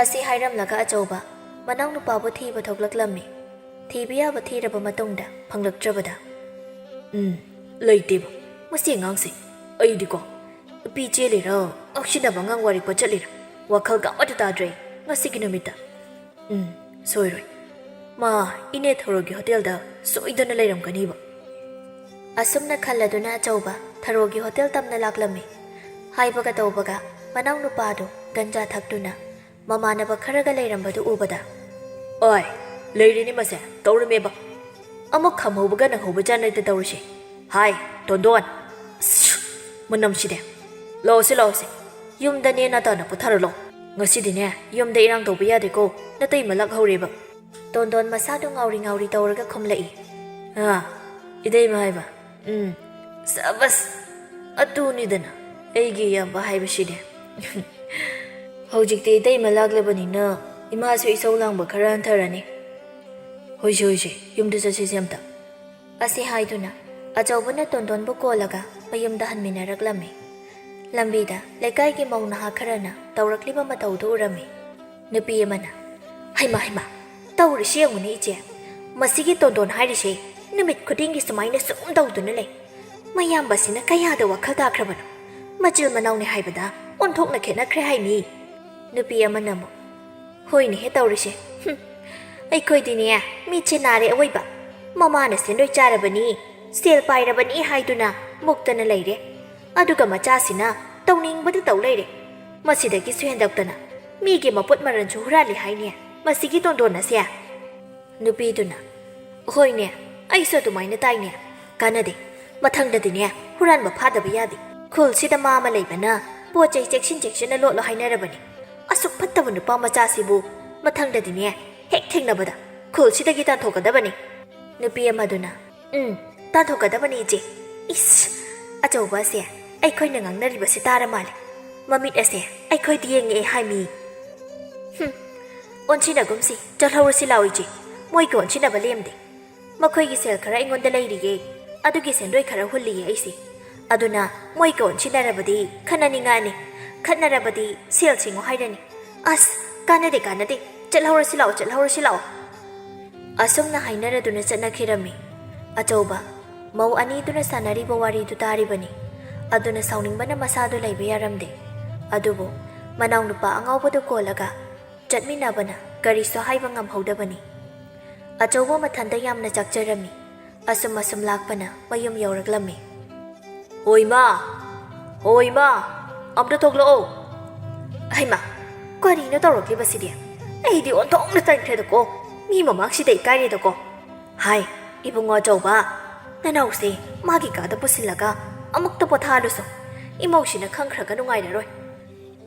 ꯑꯁꯤ ꯍꯥꯏꯔꯝꯂꯒ ꯑꯆꯧꯕ ꯃꯅꯥꯎꯅꯨꯄꯥꯕꯨ ꯊꯤꯕ ꯊꯣꯛꯂꯛꯂꯝꯃꯤ꯫ ꯊꯤꯕ ꯌꯥꯕ ꯊꯤꯔꯕ ꯃꯇꯨꯡꯗ ꯐꯪꯂꯛꯇ꯭ꯔꯕꯗ, "ꯎꯝ, ꯂꯩꯇꯦꯕ꯫ ꯃꯁꯤ ꯑꯉꯥꯡꯁꯦ, ꯑꯩꯗꯤꯀꯣ, ꯅꯨꯄꯤ ꯆꯦꯜꯂꯤꯔ, ꯉꯥꯎꯁꯤꯟꯅꯕ ꯑꯉꯥꯡ ꯋꯥꯔꯤꯛꯄ ꯆꯠꯂꯤꯔ, ꯋꯥꯈꯜꯒ ꯑꯃꯠꯇ ꯇꯥꯗ꯭ꯔꯦ ꯉꯁꯤꯒꯤ ꯅꯨꯃꯤꯠꯇ꯫ ꯎꯝ, ꯁꯣꯏꯔꯣꯏ꯫ ꯃꯥ, ꯏꯅꯦ ꯊꯧꯔꯣꯒꯤ ꯍꯣꯇꯦꯜꯗ ꯁꯣꯏꯗꯅ ꯂꯩꯔꯝꯒꯅꯤꯕ꯫" ꯑꯁꯨꯝꯅ ꯈꯜꯂꯗꯨꯅ ꯑꯆꯧꯕ ꯊꯔꯣꯒꯤ ꯍꯣꯇꯦꯜ ꯇꯝꯅ ꯂꯥꯛꯂꯝꯃꯤ꯫ ꯍꯥꯏꯕꯒ ꯇꯧꯕꯒ ꯃꯅꯥꯎꯅꯨꯄꯥꯗꯨ ꯒꯟꯖꯥ ꯊꯛꯇꯨꯅ ꯃꯃꯥꯟꯅꯕ ꯈꯔꯒ ꯂꯩꯔꯝꯕꯗꯨ ꯎꯕꯗ, "ꯑꯣꯏ, ꯂꯩꯔꯤꯅꯤ ꯃꯁꯦ, ꯇꯧꯔꯝꯃꯦꯕ꯫ ꯑꯃꯨꯛ ꯈꯝꯍꯧꯕꯒ ꯅꯪꯍꯧꯕ ꯖꯥꯠ ꯅꯠꯇꯦ ꯇꯧꯔꯤꯁꯦ꯫ ꯍꯥꯏ, ꯇꯣꯟꯗꯣꯟ, ꯑꯁ, ꯃꯅꯝꯁꯤꯗꯤ꯫ ꯂꯥꯛꯑꯣꯁꯦ, ꯂꯥꯛꯑꯣꯁꯦ, ꯌꯨꯝꯗꯅꯦ ꯅꯇꯥꯅ ꯄꯣꯊꯥꯔꯣ ꯂꯥꯛꯑꯣ꯫ ꯉꯁꯤꯗꯤꯅꯦ ꯌꯨꯝꯗ ꯏꯔꯥꯡ ꯇꯧꯕ ꯌꯥꯗꯦꯀꯣ, ꯅꯇꯩꯃ ꯂꯥꯛꯍꯧꯔꯦꯕ꯫" ꯇꯣꯟꯗꯣꯟ ꯃꯁꯥꯗꯨ ꯉꯥꯎꯔꯤ ꯉꯥꯎꯔꯤ ꯇꯧꯔꯒ ꯈꯨꯝꯂꯛꯏ꯫ "ꯑꯥ, ꯏꯇꯩꯃ ꯍꯥꯏꯕ꯫ ꯎꯝ, ꯁꯕꯁ! ꯑꯗꯨꯅꯤꯗꯅ ꯑꯩꯒꯤ ꯏꯌꯥꯝꯕ ꯍꯥꯏꯕꯁꯤꯗꯤ꯫" "ꯍꯧꯖꯤꯛꯇꯤ ꯏꯇꯩꯃ ꯂꯥꯛꯂꯕꯅꯤꯅ ꯏꯃꯥꯁꯨ ꯏꯁꯧ ꯂꯥꯡꯕ ꯈꯔ ꯍꯟꯊꯔꯅꯤ꯫ ꯍꯣꯏꯁꯦ, ꯍꯣꯏꯁꯦ, ꯌꯨꯝꯗ ꯆꯠꯁꯤꯁꯦ ꯑꯝꯇ꯫" ꯑꯁꯤ ꯍꯥꯏꯗꯨꯅ ꯑꯆꯧꯕꯅ ꯇꯣꯟꯗꯣꯟꯕꯨ ꯀꯣꯜꯂꯒ ꯃꯌꯨꯝꯗ ꯍꯟꯃꯤꯟꯅꯔꯛꯂꯝꯃꯤ꯫ ꯂꯝꯕꯤꯗ ꯂꯩꯀꯥꯏꯒꯤ ꯃꯧ ꯅꯍꯥ ꯈꯔꯅ ꯇꯧꯔꯛꯂꯤꯕ ꯃꯇꯧꯗꯨ ꯎꯔꯝꯃꯤ꯫ ꯅꯨꯄꯤ ꯑꯃꯅ, "ꯍꯩꯃꯥ, ꯍꯩꯃꯥ, ꯇꯧꯔꯤꯁꯤ ꯌꯦꯡꯉꯨꯅꯦ ꯏꯆꯦ꯫ ꯃꯁꯤꯒꯤ ꯇꯣꯟꯗꯣꯟ ꯍꯥꯏꯔꯤꯁꯦ ꯅꯨꯃꯤꯠ ꯈꯨꯗꯤꯡꯒꯤ ꯁꯨꯃꯥꯏꯅ ꯁꯨꯝ ꯇꯧꯗꯨꯅ ꯂꯩ꯫ ꯃꯌꯥꯝꯕꯁꯤꯅ ꯀꯌꯥꯗ ꯋꯥꯈꯜ ꯇꯥꯈ꯭ꯔꯕꯅꯣ? ꯃꯆꯤꯜ ꯃꯅꯥꯎꯅꯤ ꯍꯥꯏꯕꯗ ꯑꯣꯟꯊꯣꯛꯅ ꯈꯦꯠꯅꯈ꯭ꯔꯦ ꯍꯥꯏꯃꯤ꯫" ꯅꯨꯄꯤ ꯑꯃꯅ ꯑꯃꯨꯛ, "ꯍꯣꯏꯅꯦꯍꯦ ꯇꯧꯔꯤꯁꯦ꯫ ꯍꯨꯝ, ꯑꯩꯈꯣꯏꯗꯤꯅꯦ ꯃꯤꯠꯁꯦ ꯅꯥꯔꯦ ꯑꯋꯣꯏꯕ꯫ ꯃꯃꯥꯅ ꯁꯦꯟꯗꯣꯏ ꯆꯥꯔꯕꯅꯤ, ꯁꯦꯜ ꯄꯥꯏꯔꯕꯅꯤ ꯍꯥꯏꯗꯨꯅ ꯃꯨꯛꯇꯅ ꯂꯩꯔꯦ꯫ ꯑꯗꯨꯒ ꯃꯆꯥꯁꯤꯅ ꯇꯧꯅꯤꯡꯕꯗ ꯇꯧ ꯂꯩꯔꯦ꯫ ꯃꯁꯤꯗꯒꯤꯁꯨ ꯍꯦꯟꯗꯣꯛꯇꯅ ꯃꯤꯒꯤ ꯃꯄꯣꯠ ꯃꯔꯟꯁꯨ ꯍꯨꯔꯥꯜꯂꯤ ꯍꯥꯏꯅꯦ ꯃꯁꯤꯒꯤ ꯇꯣꯟꯗꯣꯟ ꯑꯁꯦ꯫ ꯅꯨꯄꯤꯗꯨꯅ, "ꯍꯣꯏꯅꯦ, ꯑꯩꯁꯨ ꯑꯗꯨꯃꯥꯏꯅ ꯇꯥꯏꯅꯦ꯫ ꯀꯥꯟꯅꯗꯦ꯫ ꯃꯊꯪꯗꯗꯤꯅꯦ, ꯍꯨꯔꯥꯟꯕ ꯐꯥꯗꯕ ꯌꯥꯗꯦ꯫ ꯈꯨꯜꯁꯤꯗ ꯃꯥ ꯑꯃ ꯂꯩꯕꯅ ꯄꯣꯠ ꯆꯩ ꯆꯦꯛꯁꯤꯟ ꯆꯦꯛꯁꯤꯟꯅ ꯂꯣꯠꯂꯣ ꯍꯥꯏꯅꯔꯕꯅꯤ꯫ ꯑꯁꯨꯛ ꯐꯠꯇꯕ ꯅꯨꯄꯥ ꯃꯆꯥꯁꯤꯕꯨ ꯃꯊꯪꯗꯗꯤꯅꯦ, ꯍꯦꯛ ꯊꯦꯡꯅꯕꯗ ꯈꯨꯜꯁꯤꯗꯒꯤ ꯇꯥꯟꯊꯣꯛꯀꯗꯕꯅꯤ꯫" ꯅꯨꯄꯤ ꯑꯃꯗꯨꯅ, "ꯎꯝ, ꯇꯥꯟꯊꯣꯛꯀꯗꯕꯅꯤ, ꯏꯆꯦ꯫ ꯏꯁ, ꯑꯆꯧꯕ ꯑꯁꯦ ꯑꯩꯈꯣꯏꯅ ꯉꯥꯡꯅꯔꯤꯕꯁꯦ ꯇꯥꯔ ꯃꯥꯜꯂꯦ꯫ ꯃꯃꯤꯠ ꯑꯁꯦ ꯑꯩꯈꯣꯏꯗ ꯌꯦꯡꯉꯛꯑꯦ ꯍꯥꯏꯃꯤ꯫ ꯍꯨꯝ, ꯑꯣꯟꯁꯤꯟꯅꯒꯨꯝꯁꯤ, ꯆꯠꯍꯧꯔꯁꯤ ꯂꯥꯛꯑꯣ, ꯏꯆꯦ꯫ ꯃꯣꯏꯒ ꯑꯣꯟꯁꯤꯟꯅꯕ ꯂꯦꯝꯗꯦ꯫ ꯃꯈꯣꯏꯒꯤ ꯁꯦꯜ ꯈꯔ ꯑꯩꯉꯣꯟꯗ ꯂꯩꯔꯤꯌꯦ꯫ ꯑꯗꯨꯒꯤ ꯁꯦꯟꯗꯣꯏ ꯈꯔ ꯍꯨꯜꯂꯤꯌꯦ ꯑꯩꯁꯦ꯫ ꯑꯗꯨꯅ ꯃꯣꯏꯒ ꯑꯣꯟꯁꯤꯟꯅꯔꯕꯗꯤ ꯈꯠꯅꯅꯤꯡꯉꯛꯑꯅꯤ꯫ ꯈꯠꯅꯔꯕꯗꯤ ꯁꯦꯜ ꯁꯤꯡꯉꯨ ꯍꯥꯏꯔꯅꯤ꯫ ꯑꯁ, ꯀꯥꯟꯅꯗꯦ, ꯀꯥꯟꯅꯗꯦ꯫ ꯆꯠꯍꯧꯔꯁꯤ ꯂꯥꯛꯑꯣ, ꯆꯠꯍꯧꯔꯁꯤ ꯂꯥꯛꯑꯣ꯫" ꯑꯁꯨꯝꯅ ꯍꯥꯏꯅꯔꯗꯨꯅ ꯆꯠꯅꯈꯤꯔꯝꯃꯤ꯫ ꯑꯆꯧꯕ, ꯃꯧ ꯑꯅꯤꯗꯨꯅ ꯁꯥꯟꯅꯔꯤꯕ ꯋꯥꯔꯤꯗꯨ ꯇꯥꯔꯤꯕꯅꯤ꯫ ꯑꯗꯨꯅ ꯁꯥꯎꯅꯤꯡꯕꯅ ꯃꯁꯥꯗꯨ ꯂꯩꯕ ꯌꯥꯔꯝꯗꯦ꯫ ꯑꯗꯨꯕꯨ ꯃꯅꯥꯎꯅꯨꯄꯥ ꯑꯉꯥꯎꯕꯗꯨ ꯀꯣꯜꯂꯒ ꯆꯠꯃꯤꯟꯅꯕꯅ ꯀꯔꯤꯁꯨ ꯍꯥꯏꯕ ꯉꯝꯍꯧꯗꯕꯅꯤ꯫ ꯑꯆꯧꯕ ꯃꯊꯟꯇ ꯌꯥꯝꯅ ꯆꯥꯛꯆꯔꯝꯃꯤ꯫ ꯑꯁꯨꯝ ꯑꯁꯨꯝ ꯂꯥꯛꯄꯅ ꯃꯌꯨꯝ ꯌꯧꯔꯛꯂꯝꯃꯤ꯫ "ꯍꯣꯏ ꯃꯥ, ꯍꯣꯏ ꯃꯥ, ꯑꯝꯇ ꯊꯣꯛꯂꯛꯑꯣ꯫" "ꯍꯩꯃꯥ, ꯀꯔꯤꯅꯣ ꯇꯧꯔꯛꯂꯤꯕꯁꯤꯗꯤ? ꯑꯩꯗꯤ ꯑꯣꯟꯊꯣꯛꯅ ꯇꯟꯈ꯭ꯔꯦꯗꯀꯣ, ꯃꯤ ꯃꯃꯥꯡꯁꯤꯗ ꯏꯀꯥꯏꯔꯦꯗꯀꯣ꯫ ꯍꯥꯏ, ꯏꯕꯨꯡꯉꯣ ꯑꯆꯧꯕ, ꯅꯅꯥꯎꯁꯦ ꯃꯥꯒꯤ ꯀꯥꯗ ꯄꯨꯁꯤꯜꯂꯒ ꯑꯃꯨꯛꯇ ꯄꯣꯊꯥꯍꯜꯂꯨꯁꯣ꯫ ꯏꯃꯧꯁꯤꯅ ꯈꯪꯈ꯭ꯔꯒ ꯅꯨꯡꯉꯥꯏꯔꯔꯣꯏ꯫"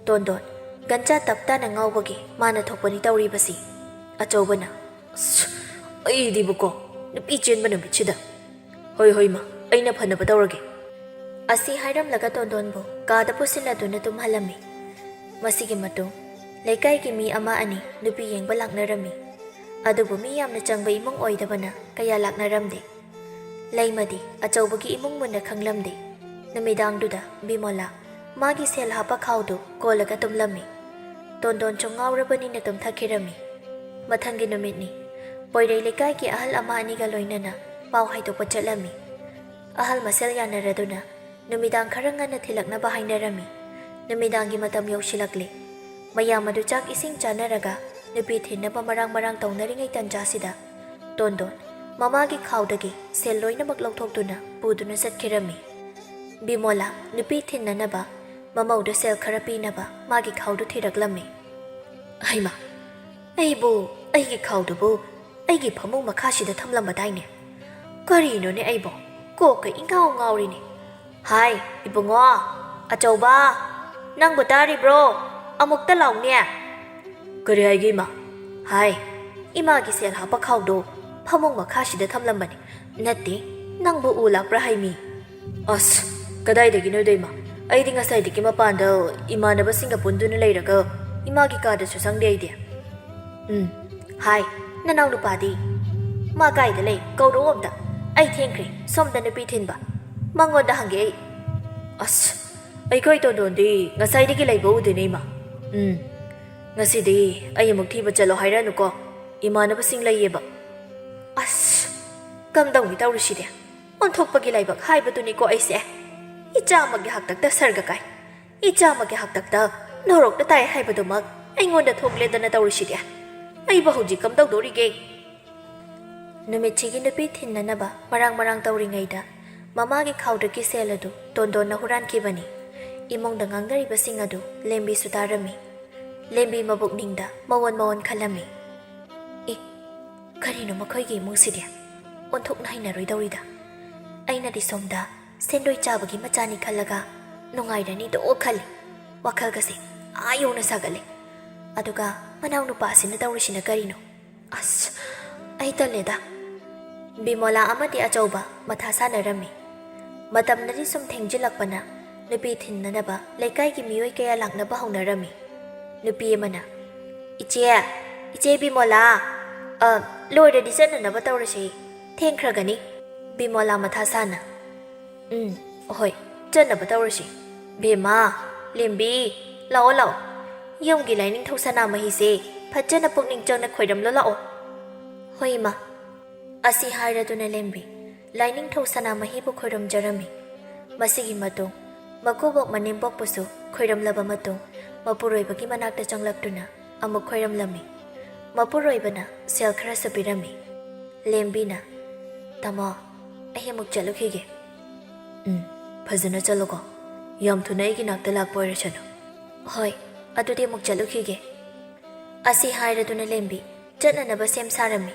ꯇꯣꯟꯗꯣꯟ, ꯒꯟꯖꯥ ꯇꯞ ꯇꯥꯅ ꯉꯥꯎꯕꯒꯤ ꯃꯥꯅ ꯊꯣꯛꯄꯅꯤ ꯇꯧꯔꯤꯕꯁꯤ꯫ ꯑꯆꯧꯕꯅ, "ꯑꯁ, ꯑꯩꯗꯤꯕꯀꯣ, ꯅꯨꯄꯤ ꯆꯦꯟꯕ ꯅꯨꯃꯤꯠꯁꯤꯗ꯫ ꯍꯣꯏ, ꯍꯣꯏ, ꯃꯥ, ꯑꯩꯅ ꯐꯅꯕ ꯇꯧꯔꯒꯦ꯫" ꯑꯁꯤ ꯍꯥꯏꯔꯝꯂꯒ ꯇꯣꯟꯗꯣꯟꯕꯨ ꯀꯥꯗ ꯄꯨꯁꯤꯜꯂꯗꯨꯅ ꯇꯨꯝꯍꯜꯂꯝꯃꯤ꯫ ꯃꯁꯤꯒꯤ ꯃꯇꯨꯡ ꯂꯩꯀꯥꯏꯒꯤ ꯃꯤ ꯑꯃ ꯑꯅꯤ ꯅꯨꯄꯤ ꯌꯦꯡꯕ ꯂꯥꯛꯅꯔꯝꯃꯤ꯫ ꯑꯗꯨꯕꯨ ꯃꯤ ꯌꯥꯝꯅ ꯆꯪꯕ ꯏꯃꯨꯡ ꯑꯣꯏꯗꯕꯅ ꯀꯌꯥ ꯂꯥꯛꯅꯔꯝꯗꯦ꯫ ꯂꯩꯃꯗꯤ ꯑꯆꯧꯕꯒꯤ ꯏꯃꯨꯡ ꯃꯨꯟꯅ ꯈꯪꯂꯝꯗꯦ꯫ ꯅꯨꯃꯤꯗꯥꯡꯗꯨꯗ ꯕꯤꯃꯣꯂꯥ ꯃꯥꯒꯤ ꯁꯦꯜ ꯍꯥꯞꯄ ꯈꯥꯎꯗꯨ ꯀꯣꯜꯂꯒ ꯇꯨꯝꯂꯝꯃꯤ꯫ ꯇꯣꯟꯗꯣꯟꯁꯨ ꯉꯥꯎꯔꯕꯅꯤꯅ ꯇꯨꯝꯊꯈꯤꯔꯝꯃꯤ꯫ ꯃꯊꯪꯒꯤ ꯅꯨꯃꯤꯠꯅꯤ꯫ ꯄꯣꯏꯔꯩ ꯂꯩꯀꯥꯏꯒꯤ ꯑꯍꯜ ꯑꯃ ꯑꯅꯤꯒ ꯂꯣꯏꯅꯅ ꯄꯥꯎ ꯍꯥꯏꯗꯣꯛꯄ ꯆꯠꯂꯝꯃꯤ꯫ ꯑꯍꯜ ꯃꯁꯦꯜ ꯌꯥꯅꯔꯗꯨꯅ ꯅꯨꯃꯤꯗꯥꯡ ꯈꯔ ꯉꯟꯅ ꯊꯤꯜꯂꯛꯅꯕ ꯍꯥꯏꯅꯔꯝꯃꯤ꯫ ꯅꯨꯃꯤꯗꯥꯡꯒꯤ ꯃꯇꯝ ꯌꯧꯁꯤꯜꯂꯛꯂꯦ꯫ ꯃꯌꯥꯝ ꯑꯗꯨ ꯆꯥꯛ ꯏꯁꯤꯡ ꯆꯥꯅꯔꯒ ꯅꯨꯄꯤ ꯊꯤꯟꯅꯕ ꯃꯔꯥꯡ ꯃꯔꯥꯡ ꯇꯧꯅꯔꯤꯉꯩ ꯇꯟꯖꯥꯁꯤꯗ ꯇꯣꯟꯗꯣꯟ ꯃꯃꯥꯒꯤ ꯈꯥꯎꯗꯒꯤ ꯁꯦꯜ ꯂꯣꯏꯅꯃꯛ ꯂꯧꯊꯣꯛꯇꯨꯅ ꯄꯨꯗꯨꯅ ꯆꯠꯈꯤꯔꯝꯃꯤ꯫ ꯕꯤꯃꯣꯂꯥ ꯅꯨꯄꯤ ꯊꯤꯟꯅꯅꯕ ꯃꯃꯧꯗ ꯁꯦꯜ ꯈꯔ ꯄꯤꯅꯕ ꯃꯥꯒꯤ ꯈꯥꯎꯗꯨ ꯊꯤꯔꯛꯂꯝꯃꯤ꯫ ꯍꯩꯃꯥ, ꯑꯩꯕꯨ, ꯑꯩꯒꯤ ꯈꯥꯎꯗꯨꯕꯨ ꯑꯩꯒꯤ ꯐꯃꯨꯡ ꯃꯈꯥꯁꯤꯗ ꯊꯝꯂꯝꯕꯗꯥꯏꯅꯦ? ꯀꯔꯤꯅꯣꯅꯦ ꯑꯩꯕꯣ? ꯀꯣꯛꯀ ꯏꯉꯥꯎ ꯉꯥꯎꯔꯤꯅꯦ꯫ ꯍꯥꯏ, ꯏꯕꯨꯡꯉꯣ, ꯑꯆꯧꯕ, ꯅꯪꯕꯨ ꯇꯥꯔꯤꯕ꯭ꯔꯣ? ꯑꯃꯨꯛꯇ ꯂꯥꯎꯅꯦ꯫ ꯀꯔꯤ ꯍꯥꯏꯒꯦ, ꯏꯃꯥ? ꯍꯥꯏ, ꯏꯃꯥꯒꯤ ꯁꯦꯜ ꯍꯥꯞꯄ ꯈꯥꯎꯗꯣ ꯐꯃꯨꯡ ꯃꯈꯥꯁꯤꯗ ꯊꯝꯂꯝꯕꯅꯤ꯫ ꯅꯠꯇꯦ, ꯅꯪꯕꯨ ꯎ ꯂꯥꯛꯄ꯭ꯔꯥ ꯍꯥꯏꯃꯤ? ꯑꯁ, ꯀꯗꯥꯏꯗꯒꯤꯅꯣꯗ, ꯏꯃꯥ? ꯑꯩꯗꯤ ꯉꯁꯥꯏꯗꯒꯤ ꯃꯄꯥꯟꯗ ꯏꯃꯥꯟꯅꯕꯁꯤꯡꯒ ꯄꯨꯟꯗꯨꯅ ꯂꯩꯔꯒ ꯏꯃꯥꯒꯤ ꯀꯥꯗꯁꯨ ꯆꯪꯗꯦ ꯑꯩꯗꯤ꯫ ꯎꯝ, ꯍꯥꯏ, ꯅꯅꯥꯎ ꯅꯨꯄꯥꯗꯤ? ꯃꯥ ꯀꯥꯏꯗ ꯂꯩ? ꯀꯧꯔꯛꯑꯣ ꯑꯝꯇ꯫ ꯑꯩ ꯊꯦꯡꯈ꯭ꯔꯦ, ꯁꯣꯝꯗ ꯅꯨꯄꯤ ꯊꯤꯟꯕ꯫ ꯃꯉꯣꯟꯗ ꯍꯪꯒꯦ ꯑꯩ꯫ ꯑꯁ, ꯑꯩꯈꯣꯏ ꯇꯣꯟꯗꯣꯟꯗꯤ ꯉꯁꯥꯏꯗꯒꯤ ꯂꯩꯕ ꯎꯗꯦꯅꯦ, ꯏꯃꯥ꯫ ꯎꯝ, ꯉꯁꯤꯗꯤ ꯑꯩ ꯑꯃꯨꯛ ꯊꯤꯕ ꯆꯠꯂꯣ ꯍꯥꯏꯔꯛꯑꯅꯨꯀꯣ꯫ ꯏꯃꯥꯟꯅꯕꯁꯤꯡ ꯂꯩꯌꯦꯕ꯫ ꯑꯁ, ꯀꯝꯗꯧꯅꯤ ꯇꯧꯔꯤꯁꯤꯗꯤ? ꯑꯣꯟꯊꯣꯛꯄꯒꯤ ꯂꯥꯏꯕꯛ ꯍꯥꯏꯕꯗꯨꯅꯤꯀꯣ ꯑꯩꯁꯦ꯫ ꯏꯆꯥꯃꯛꯀꯤ ꯍꯥꯛꯇꯛꯇ ꯁꯔꯒ ꯀꯥꯏ, ꯏꯆꯥꯃꯛꯀꯤ ꯍꯥꯛꯇꯛꯇ ꯅꯣꯔꯣꯛꯇ ꯇꯥꯏ ꯍꯥꯏꯕꯗꯨꯃꯛ ꯑꯩꯉꯣꯟꯗ ꯊꯣꯛꯂꯦꯗꯅ ꯇꯧꯔꯤꯁꯤꯗꯤ꯫ ꯑꯩꯕꯨ ꯍꯧꯖꯤꯛ ꯀꯝꯗꯧꯗꯣꯔꯤꯒꯦ? ꯅꯨꯃꯤꯠꯁꯤꯒꯤ ꯅꯨꯄꯤ ꯊꯤꯟꯅꯅꯕ ꯃꯔꯥꯡ ꯃꯔꯥꯡ ꯇꯧꯔꯤꯉꯩꯗ ꯃꯃꯥꯒꯤ ꯈꯥꯎꯗꯒꯤ ꯁꯦꯜ ꯑꯗꯨ ꯇꯣꯟꯗꯣꯟꯅ ꯍꯨꯔꯥꯟꯈꯤꯕꯅꯤ꯫ ꯏꯃꯨꯡꯗ ꯉꯥꯡꯅꯔꯤꯕꯁꯤꯡ ꯑꯗꯨ ꯂꯦꯝꯕꯤꯁꯨ ꯇꯥꯔꯝꯃꯤ꯫ ꯂꯦꯝꯕꯤ ꯃꯕꯨꯛꯅꯤꯡꯗ ꯃꯑꯣꯟ ꯃꯑꯣꯟ ꯈꯜꯂꯝꯃꯤ꯫ "ꯑꯦ, ꯀꯔꯤꯅꯣ ꯃꯈꯣꯏꯒꯤ ꯏꯃꯨꯡꯁꯤꯗꯤ? ꯑꯣꯟꯊꯣꯛꯅ ꯍꯩꯅꯔꯣꯏꯗꯧꯔꯤꯗ꯫ ꯑꯩꯅꯗꯤ ꯁꯣꯝꯗ ꯁꯦꯟꯗꯣꯏ ꯆꯥꯕꯒꯤ ꯃꯆꯥꯅꯤ ꯈꯜꯂꯒ ꯅꯨꯡꯉꯥꯏꯔꯅꯤꯗꯣ ꯈꯜꯂꯤ꯫ ꯋꯥꯈꯜꯒꯁꯦ ꯑꯥ ꯌꯧꯅ ꯁꯥꯒꯠꯂꯦ꯫ ꯑꯗꯨꯒ ꯃꯅꯥꯎ ꯅꯨꯄꯥꯁꯤꯅ ꯇꯧꯔꯤꯁꯤꯅ ꯀꯔꯤꯅꯣ? ꯑꯁ, ꯑꯩ ꯇꯜꯂꯦꯗ꯫" ꯕꯤꯃꯣꯂꯥ ꯑꯃꯗꯤ ꯑꯆꯧꯕ ꯃꯊꯥ ꯁꯥꯟꯅꯔꯝꯃꯤ꯫ ꯃꯇꯝꯅꯗꯤ ꯁꯨꯝ ꯊꯦꯡꯖꯤꯜꯂꯛꯄꯅ ꯅꯨꯄꯤ ꯊꯤꯟꯅꯅꯕ ꯂꯩꯀꯥꯏꯒꯤ ꯃꯤꯑꯣꯏ ꯀꯌꯥ ꯂꯥꯛꯅꯕ ꯍꯧꯅꯔꯝꯃꯤ꯫ ꯅꯨꯄꯤ ꯑꯃꯅ, "ꯏꯆꯦ, ꯏꯆꯦ ꯕꯤꯃꯣꯂꯥ, ꯑ, ꯂꯣꯏꯔꯗꯤ ꯆꯠꯅꯅꯕ ꯇꯧꯔꯁꯤ, ꯊꯦꯡꯈ꯭ꯔꯒꯅꯤ꯫" ꯕꯤꯃꯣꯂꯥ ꯃꯊꯥ ꯁꯥꯅ, "ꯎꯝ, ꯍꯣꯏ, ꯆꯠꯅꯕ ꯇꯧꯔꯁꯤ꯫ ꯕꯦꯝꯃ, ꯂꯦꯝꯕꯤ, ꯂꯥꯛꯑꯣ, ꯂꯥꯛꯑꯣ꯫ ꯌꯨꯝꯒꯤ ꯂꯥꯏꯅꯤꯡꯊꯧ ꯁꯅꯥꯃꯍꯤꯁꯦ ꯐꯖꯅ ꯄꯨꯛꯅꯤꯡ ꯆꯪꯅ ꯈꯣꯏꯔꯝꯂꯣ ꯂꯥꯛꯑꯣ꯫" "ꯍꯣꯏ, ꯏꯃꯥ꯫" ꯑꯁꯤ ꯍꯥꯏꯔꯗꯨꯅ ꯂꯦꯝꯕꯤ ꯂꯥꯏꯅꯤꯡꯊꯧ ꯁꯅꯥꯃꯍꯤꯕꯨ ꯈꯣꯏꯔꯝꯖꯔꯝꯃꯤ꯫ ꯃꯁꯤꯒꯤ ꯃꯇꯨꯡ ꯃꯀꯨꯕꯣꯛ ꯃꯅꯦꯝꯕꯣꯛꯄꯨꯁꯨ ꯈꯣꯏꯔꯝꯂꯕ ꯃꯇꯨꯡ ꯃꯄꯨꯔꯣꯏꯕꯒꯤ ꯃꯅꯥꯛꯇ ꯆꯪꯂꯛꯇꯨꯅ ꯑꯃꯨꯛ ꯈꯣꯏꯔꯝꯂꯝꯃꯤ꯫ ꯃꯄꯨꯔꯣꯏꯕꯅ ꯁꯦꯜ ꯈꯔꯁꯨ ꯄꯤꯔꯝꯃꯤ꯫ ꯂꯦꯝꯕꯤꯅ, "ꯇꯥꯃꯣ, ꯑꯩ ꯑꯃꯨꯛ ꯆꯠꯂꯨꯈꯤꯒꯦ꯫" "ꯎꯝ, "ꯐꯖꯅ ꯆꯠꯂꯨꯀꯣ꯫ ꯌꯥꯝ ꯊꯨꯅ ꯑꯩꯒꯤ ꯅꯥꯛꯇ ꯂꯥꯛꯄ ꯑꯣꯏꯔꯁꯅꯨ꯫" "ꯍꯣꯏ, ꯑꯗꯨꯗꯤ ꯑꯃꯨꯛ ꯆꯠꯂꯨꯈꯤꯒꯦ꯫" ꯑꯁꯤ ꯍꯥꯏꯔꯗꯨꯅ ꯂꯦꯝꯕꯤ ꯆꯠꯅꯅꯕ ꯁꯦꯝ ꯁꯥꯔꯝꯃꯤ꯫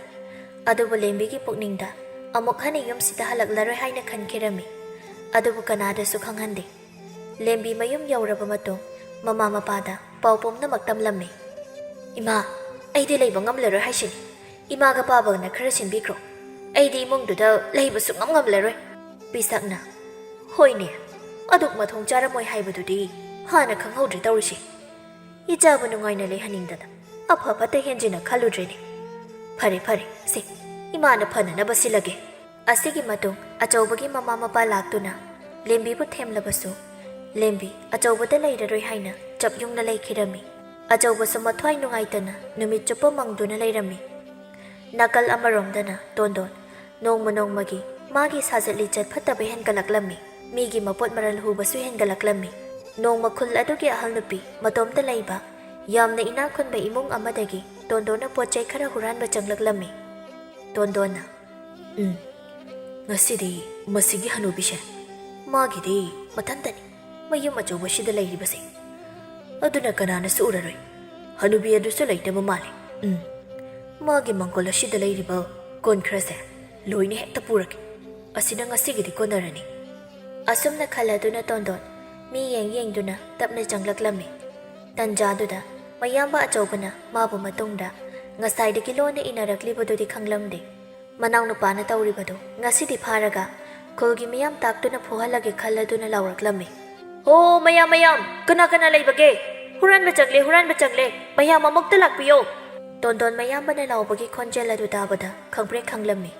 ꯑꯗꯨꯕꯨ ꯂꯦꯝꯕꯤꯒꯤ ꯄꯨꯛꯅꯤꯡꯗ ꯑꯃꯨꯛ ꯍꯟꯅ ꯌꯨꯝꯁꯤꯗ ꯍꯜꯂꯛꯂꯔꯣꯏ ꯍꯥꯏꯅ ꯈꯟꯈꯤꯔꯝꯃꯤ꯫ ꯑꯗꯨꯕꯨ ꯀꯅꯥꯗꯁꯨ ꯈꯪꯍꯟꯗꯦ꯫ ꯂꯦꯝꯕꯤ ꯃꯌꯨꯝ ꯌꯧꯔꯕ ꯃꯇꯨꯡ ꯃꯃꯥ ꯃꯄꯥꯗ ꯄꯥꯎ ꯄꯨꯝꯅꯃꯛ ꯇꯝꯂꯝꯃꯤ꯫ "ꯏꯃꯥ, ꯑꯩꯗꯤ ꯂꯩꯕ ꯉꯝꯂꯔꯣꯏ ꯍꯥꯏꯁꯤꯅꯤ꯫ ꯏꯃꯥꯒ ꯄꯥꯕꯒꯅ ꯈꯔ ꯁꯤꯟꯕꯤꯈ꯭ꯔꯣ꯫ ꯑꯩꯗꯤ ꯏꯃꯨꯡꯗꯨꯗ ꯂꯩꯕ ꯁꯨꯡꯉꯝ ꯉꯝꯂꯔꯣꯏ꯫" ꯄꯤꯁꯛꯅ, "ꯍꯣꯏꯅꯦ, ꯑꯗꯨꯛ ꯃꯊꯣꯡ ꯆꯥꯔꯝꯃꯣꯏ ꯍꯥꯏꯕꯗꯨꯗꯤ ꯍꯥꯟꯅ ꯈꯪꯍꯧꯗ꯭ꯔꯦ ꯇꯧꯔꯤꯁꯤ꯫ ꯏꯆꯥꯕꯨ ꯅꯨꯡꯉꯥꯏꯅ ꯂꯩꯍꯟꯅꯤꯡꯗꯅ ꯑꯐ ꯐꯠꯇ ꯍꯦꯟꯖꯤꯟꯅ ꯈꯜꯂꯨꯗ꯭ꯔꯦꯅꯦ꯫ ꯐꯔꯦ ꯐꯔꯦ, ꯁꯦ, ꯏꯃꯥꯅ ꯐꯅꯅꯕ ꯁꯤꯜꯂꯒꯦ꯫" ꯑꯁꯤꯒꯤ ꯃꯇꯨꯡ ꯑꯆꯧꯕꯒꯤ ꯃꯃꯥ ꯃꯄꯥ ꯂꯥꯛꯇꯨꯅ ꯂꯦꯝꯕꯤꯕꯨ ꯊꯦꯝꯂꯕꯁꯨ, ꯂꯦꯝꯕꯤ ꯑꯆꯧꯕꯗ ꯂꯩꯔꯔꯣꯏ ꯍꯥꯏꯅ ꯆꯞ ꯌꯨꯡꯅ ꯂꯩꯈꯤꯔꯝꯃꯤ꯫ ꯑꯆꯧꯕꯁꯨ ꯃꯊ꯭ꯋꯥꯏ ꯅꯨꯡꯉꯥꯏꯇꯅ ꯅꯨꯃꯤꯠ ꯆꯨꯞꯄ ꯃꯪꯗꯨꯅ ꯂꯩꯔꯝꯃꯤ꯫ ꯅꯥꯀꯜ ꯑꯃꯔꯣꯝꯗꯅ ꯇꯣꯟꯗꯣꯟ ꯅꯣꯡꯃ ꯅꯣꯡꯃꯒꯤ ꯃꯥꯒꯤ ꯁꯥꯖꯠ ꯂꯤꯆꯠ ꯐꯠꯇꯕ ꯍꯦꯟꯒꯠꯂꯛꯂꯝꯃꯤ꯫ ꯃꯤꯒꯤ ꯃꯄꯣꯠ ꯃꯔꯜ ꯍꯨꯕꯁꯨ ꯍꯦꯟꯒꯠꯂꯛꯂꯝꯃꯤ꯫ ꯅꯣꯡꯃ ꯈꯨꯜ ꯑꯗꯨꯒꯤ ꯑꯍꯜ ꯅꯨꯄꯤ ꯃꯇꯣꯝꯇ ꯂꯩꯕ ꯌꯥꯝꯅ ꯏꯅꯥꯛ ꯈꯨꯟꯕ ꯏꯃꯨꯡ ꯑꯃꯗꯒꯤ ꯇꯣꯟꯗꯣꯟꯅ ꯄꯣꯠ ꯆꯩ ꯈꯔ ꯍꯨꯔꯥꯟꯕ ꯆꯪꯂꯛꯂꯝꯃꯤ꯫ ꯇꯣꯟꯗꯣꯟꯅ, "ꯎꯝ, ꯉꯁꯤꯗꯤ ꯃꯁꯤꯒꯤ ꯍꯅꯨꯕꯤꯁꯦ, ꯃꯥꯒꯤꯗꯤ ꯃꯊꯟꯇꯅꯤ ꯃꯌꯨꯝ ꯑꯆꯧꯕꯁꯤꯗ ꯂꯩꯔꯤꯕꯁꯦ꯫ ꯑꯗꯨꯅ ꯀꯅꯥꯅꯁꯨ ꯎꯔꯔꯣꯏ꯫ ꯍꯅꯨꯕꯤ ꯑꯗꯨꯁꯨ ꯂꯩꯇꯕ ꯃꯥꯜꯂꯦ꯫ ꯎꯝ, ꯃꯥꯒꯤ ꯃꯪꯒꯣꯜ ꯑꯁꯤꯗ ꯂꯩꯔꯤꯕ ꯀꯣꯟ ꯈꯔꯁꯦ ꯂꯣꯏꯅ ꯍꯦꯛꯇ ꯄꯨꯔꯒꯦ꯫ ꯑꯁꯤꯅ ꯉꯁꯤꯒꯤꯗꯤ ꯀꯣꯟꯅꯔꯅꯤ꯫" ꯑꯁꯨꯝꯅ ꯈꯜꯂꯗꯨꯅ ꯇꯣꯟꯗꯣꯟ ꯃꯤ ꯌꯦꯡ ꯌꯦꯡꯗꯨꯅ ꯇꯞꯅ ꯆꯪꯂꯛꯂꯝꯃꯤ꯫ ꯇꯟꯖꯥꯗꯨꯗ ꯃꯌꯥꯝꯕ ꯑꯆꯧꯕꯅ ꯃꯥꯕꯨ ꯃꯇꯨꯡꯗ ꯉꯁꯥꯏꯗꯒꯤ ꯂꯣꯟꯅ ꯏꯟꯅꯔꯛꯂꯤꯕꯗꯨꯗꯤ ꯈꯪꯂꯝꯗꯦ꯫ ꯃꯅꯥꯎꯅꯨꯄꯥꯅ ꯇꯧꯔꯤꯕꯗꯨ ꯉꯁꯤꯗꯤ ꯐꯥꯔꯒ ꯈꯨꯜꯒꯤ ꯃꯤꯌꯥꯝ ꯇꯥꯛꯇꯨꯅ ꯐꯨꯍꯜꯂꯒꯦ ꯈꯜꯂꯗꯨꯅ ꯂꯥꯎꯔꯛꯂꯝꯃꯤ꯫ "ꯍꯣ, ꯃꯌꯥꯝ, ꯃꯌꯥꯝ, ꯀꯅꯥ ꯀꯅꯥ ꯂꯩꯕꯒꯦ? ꯍꯨꯔꯥꯟꯕ ꯆꯪꯂꯦ, ꯍꯨꯔꯥꯟꯕ ꯆꯪꯂꯦ꯫ ꯃꯌꯥꯝ ꯑꯃꯨꯛꯇ ꯂꯥꯛꯄꯤꯌꯣ!" ꯇꯣꯟꯗꯣꯟ ꯃꯌꯥꯝꯕꯅ ꯂꯥꯎꯕꯒꯤ ꯈꯣꯟꯖꯦꯜ ꯑꯗꯨ ꯇꯥꯕꯗ ꯈꯪꯄ꯭ꯔꯦꯛ ꯈꯪꯂꯝꯃꯤ꯫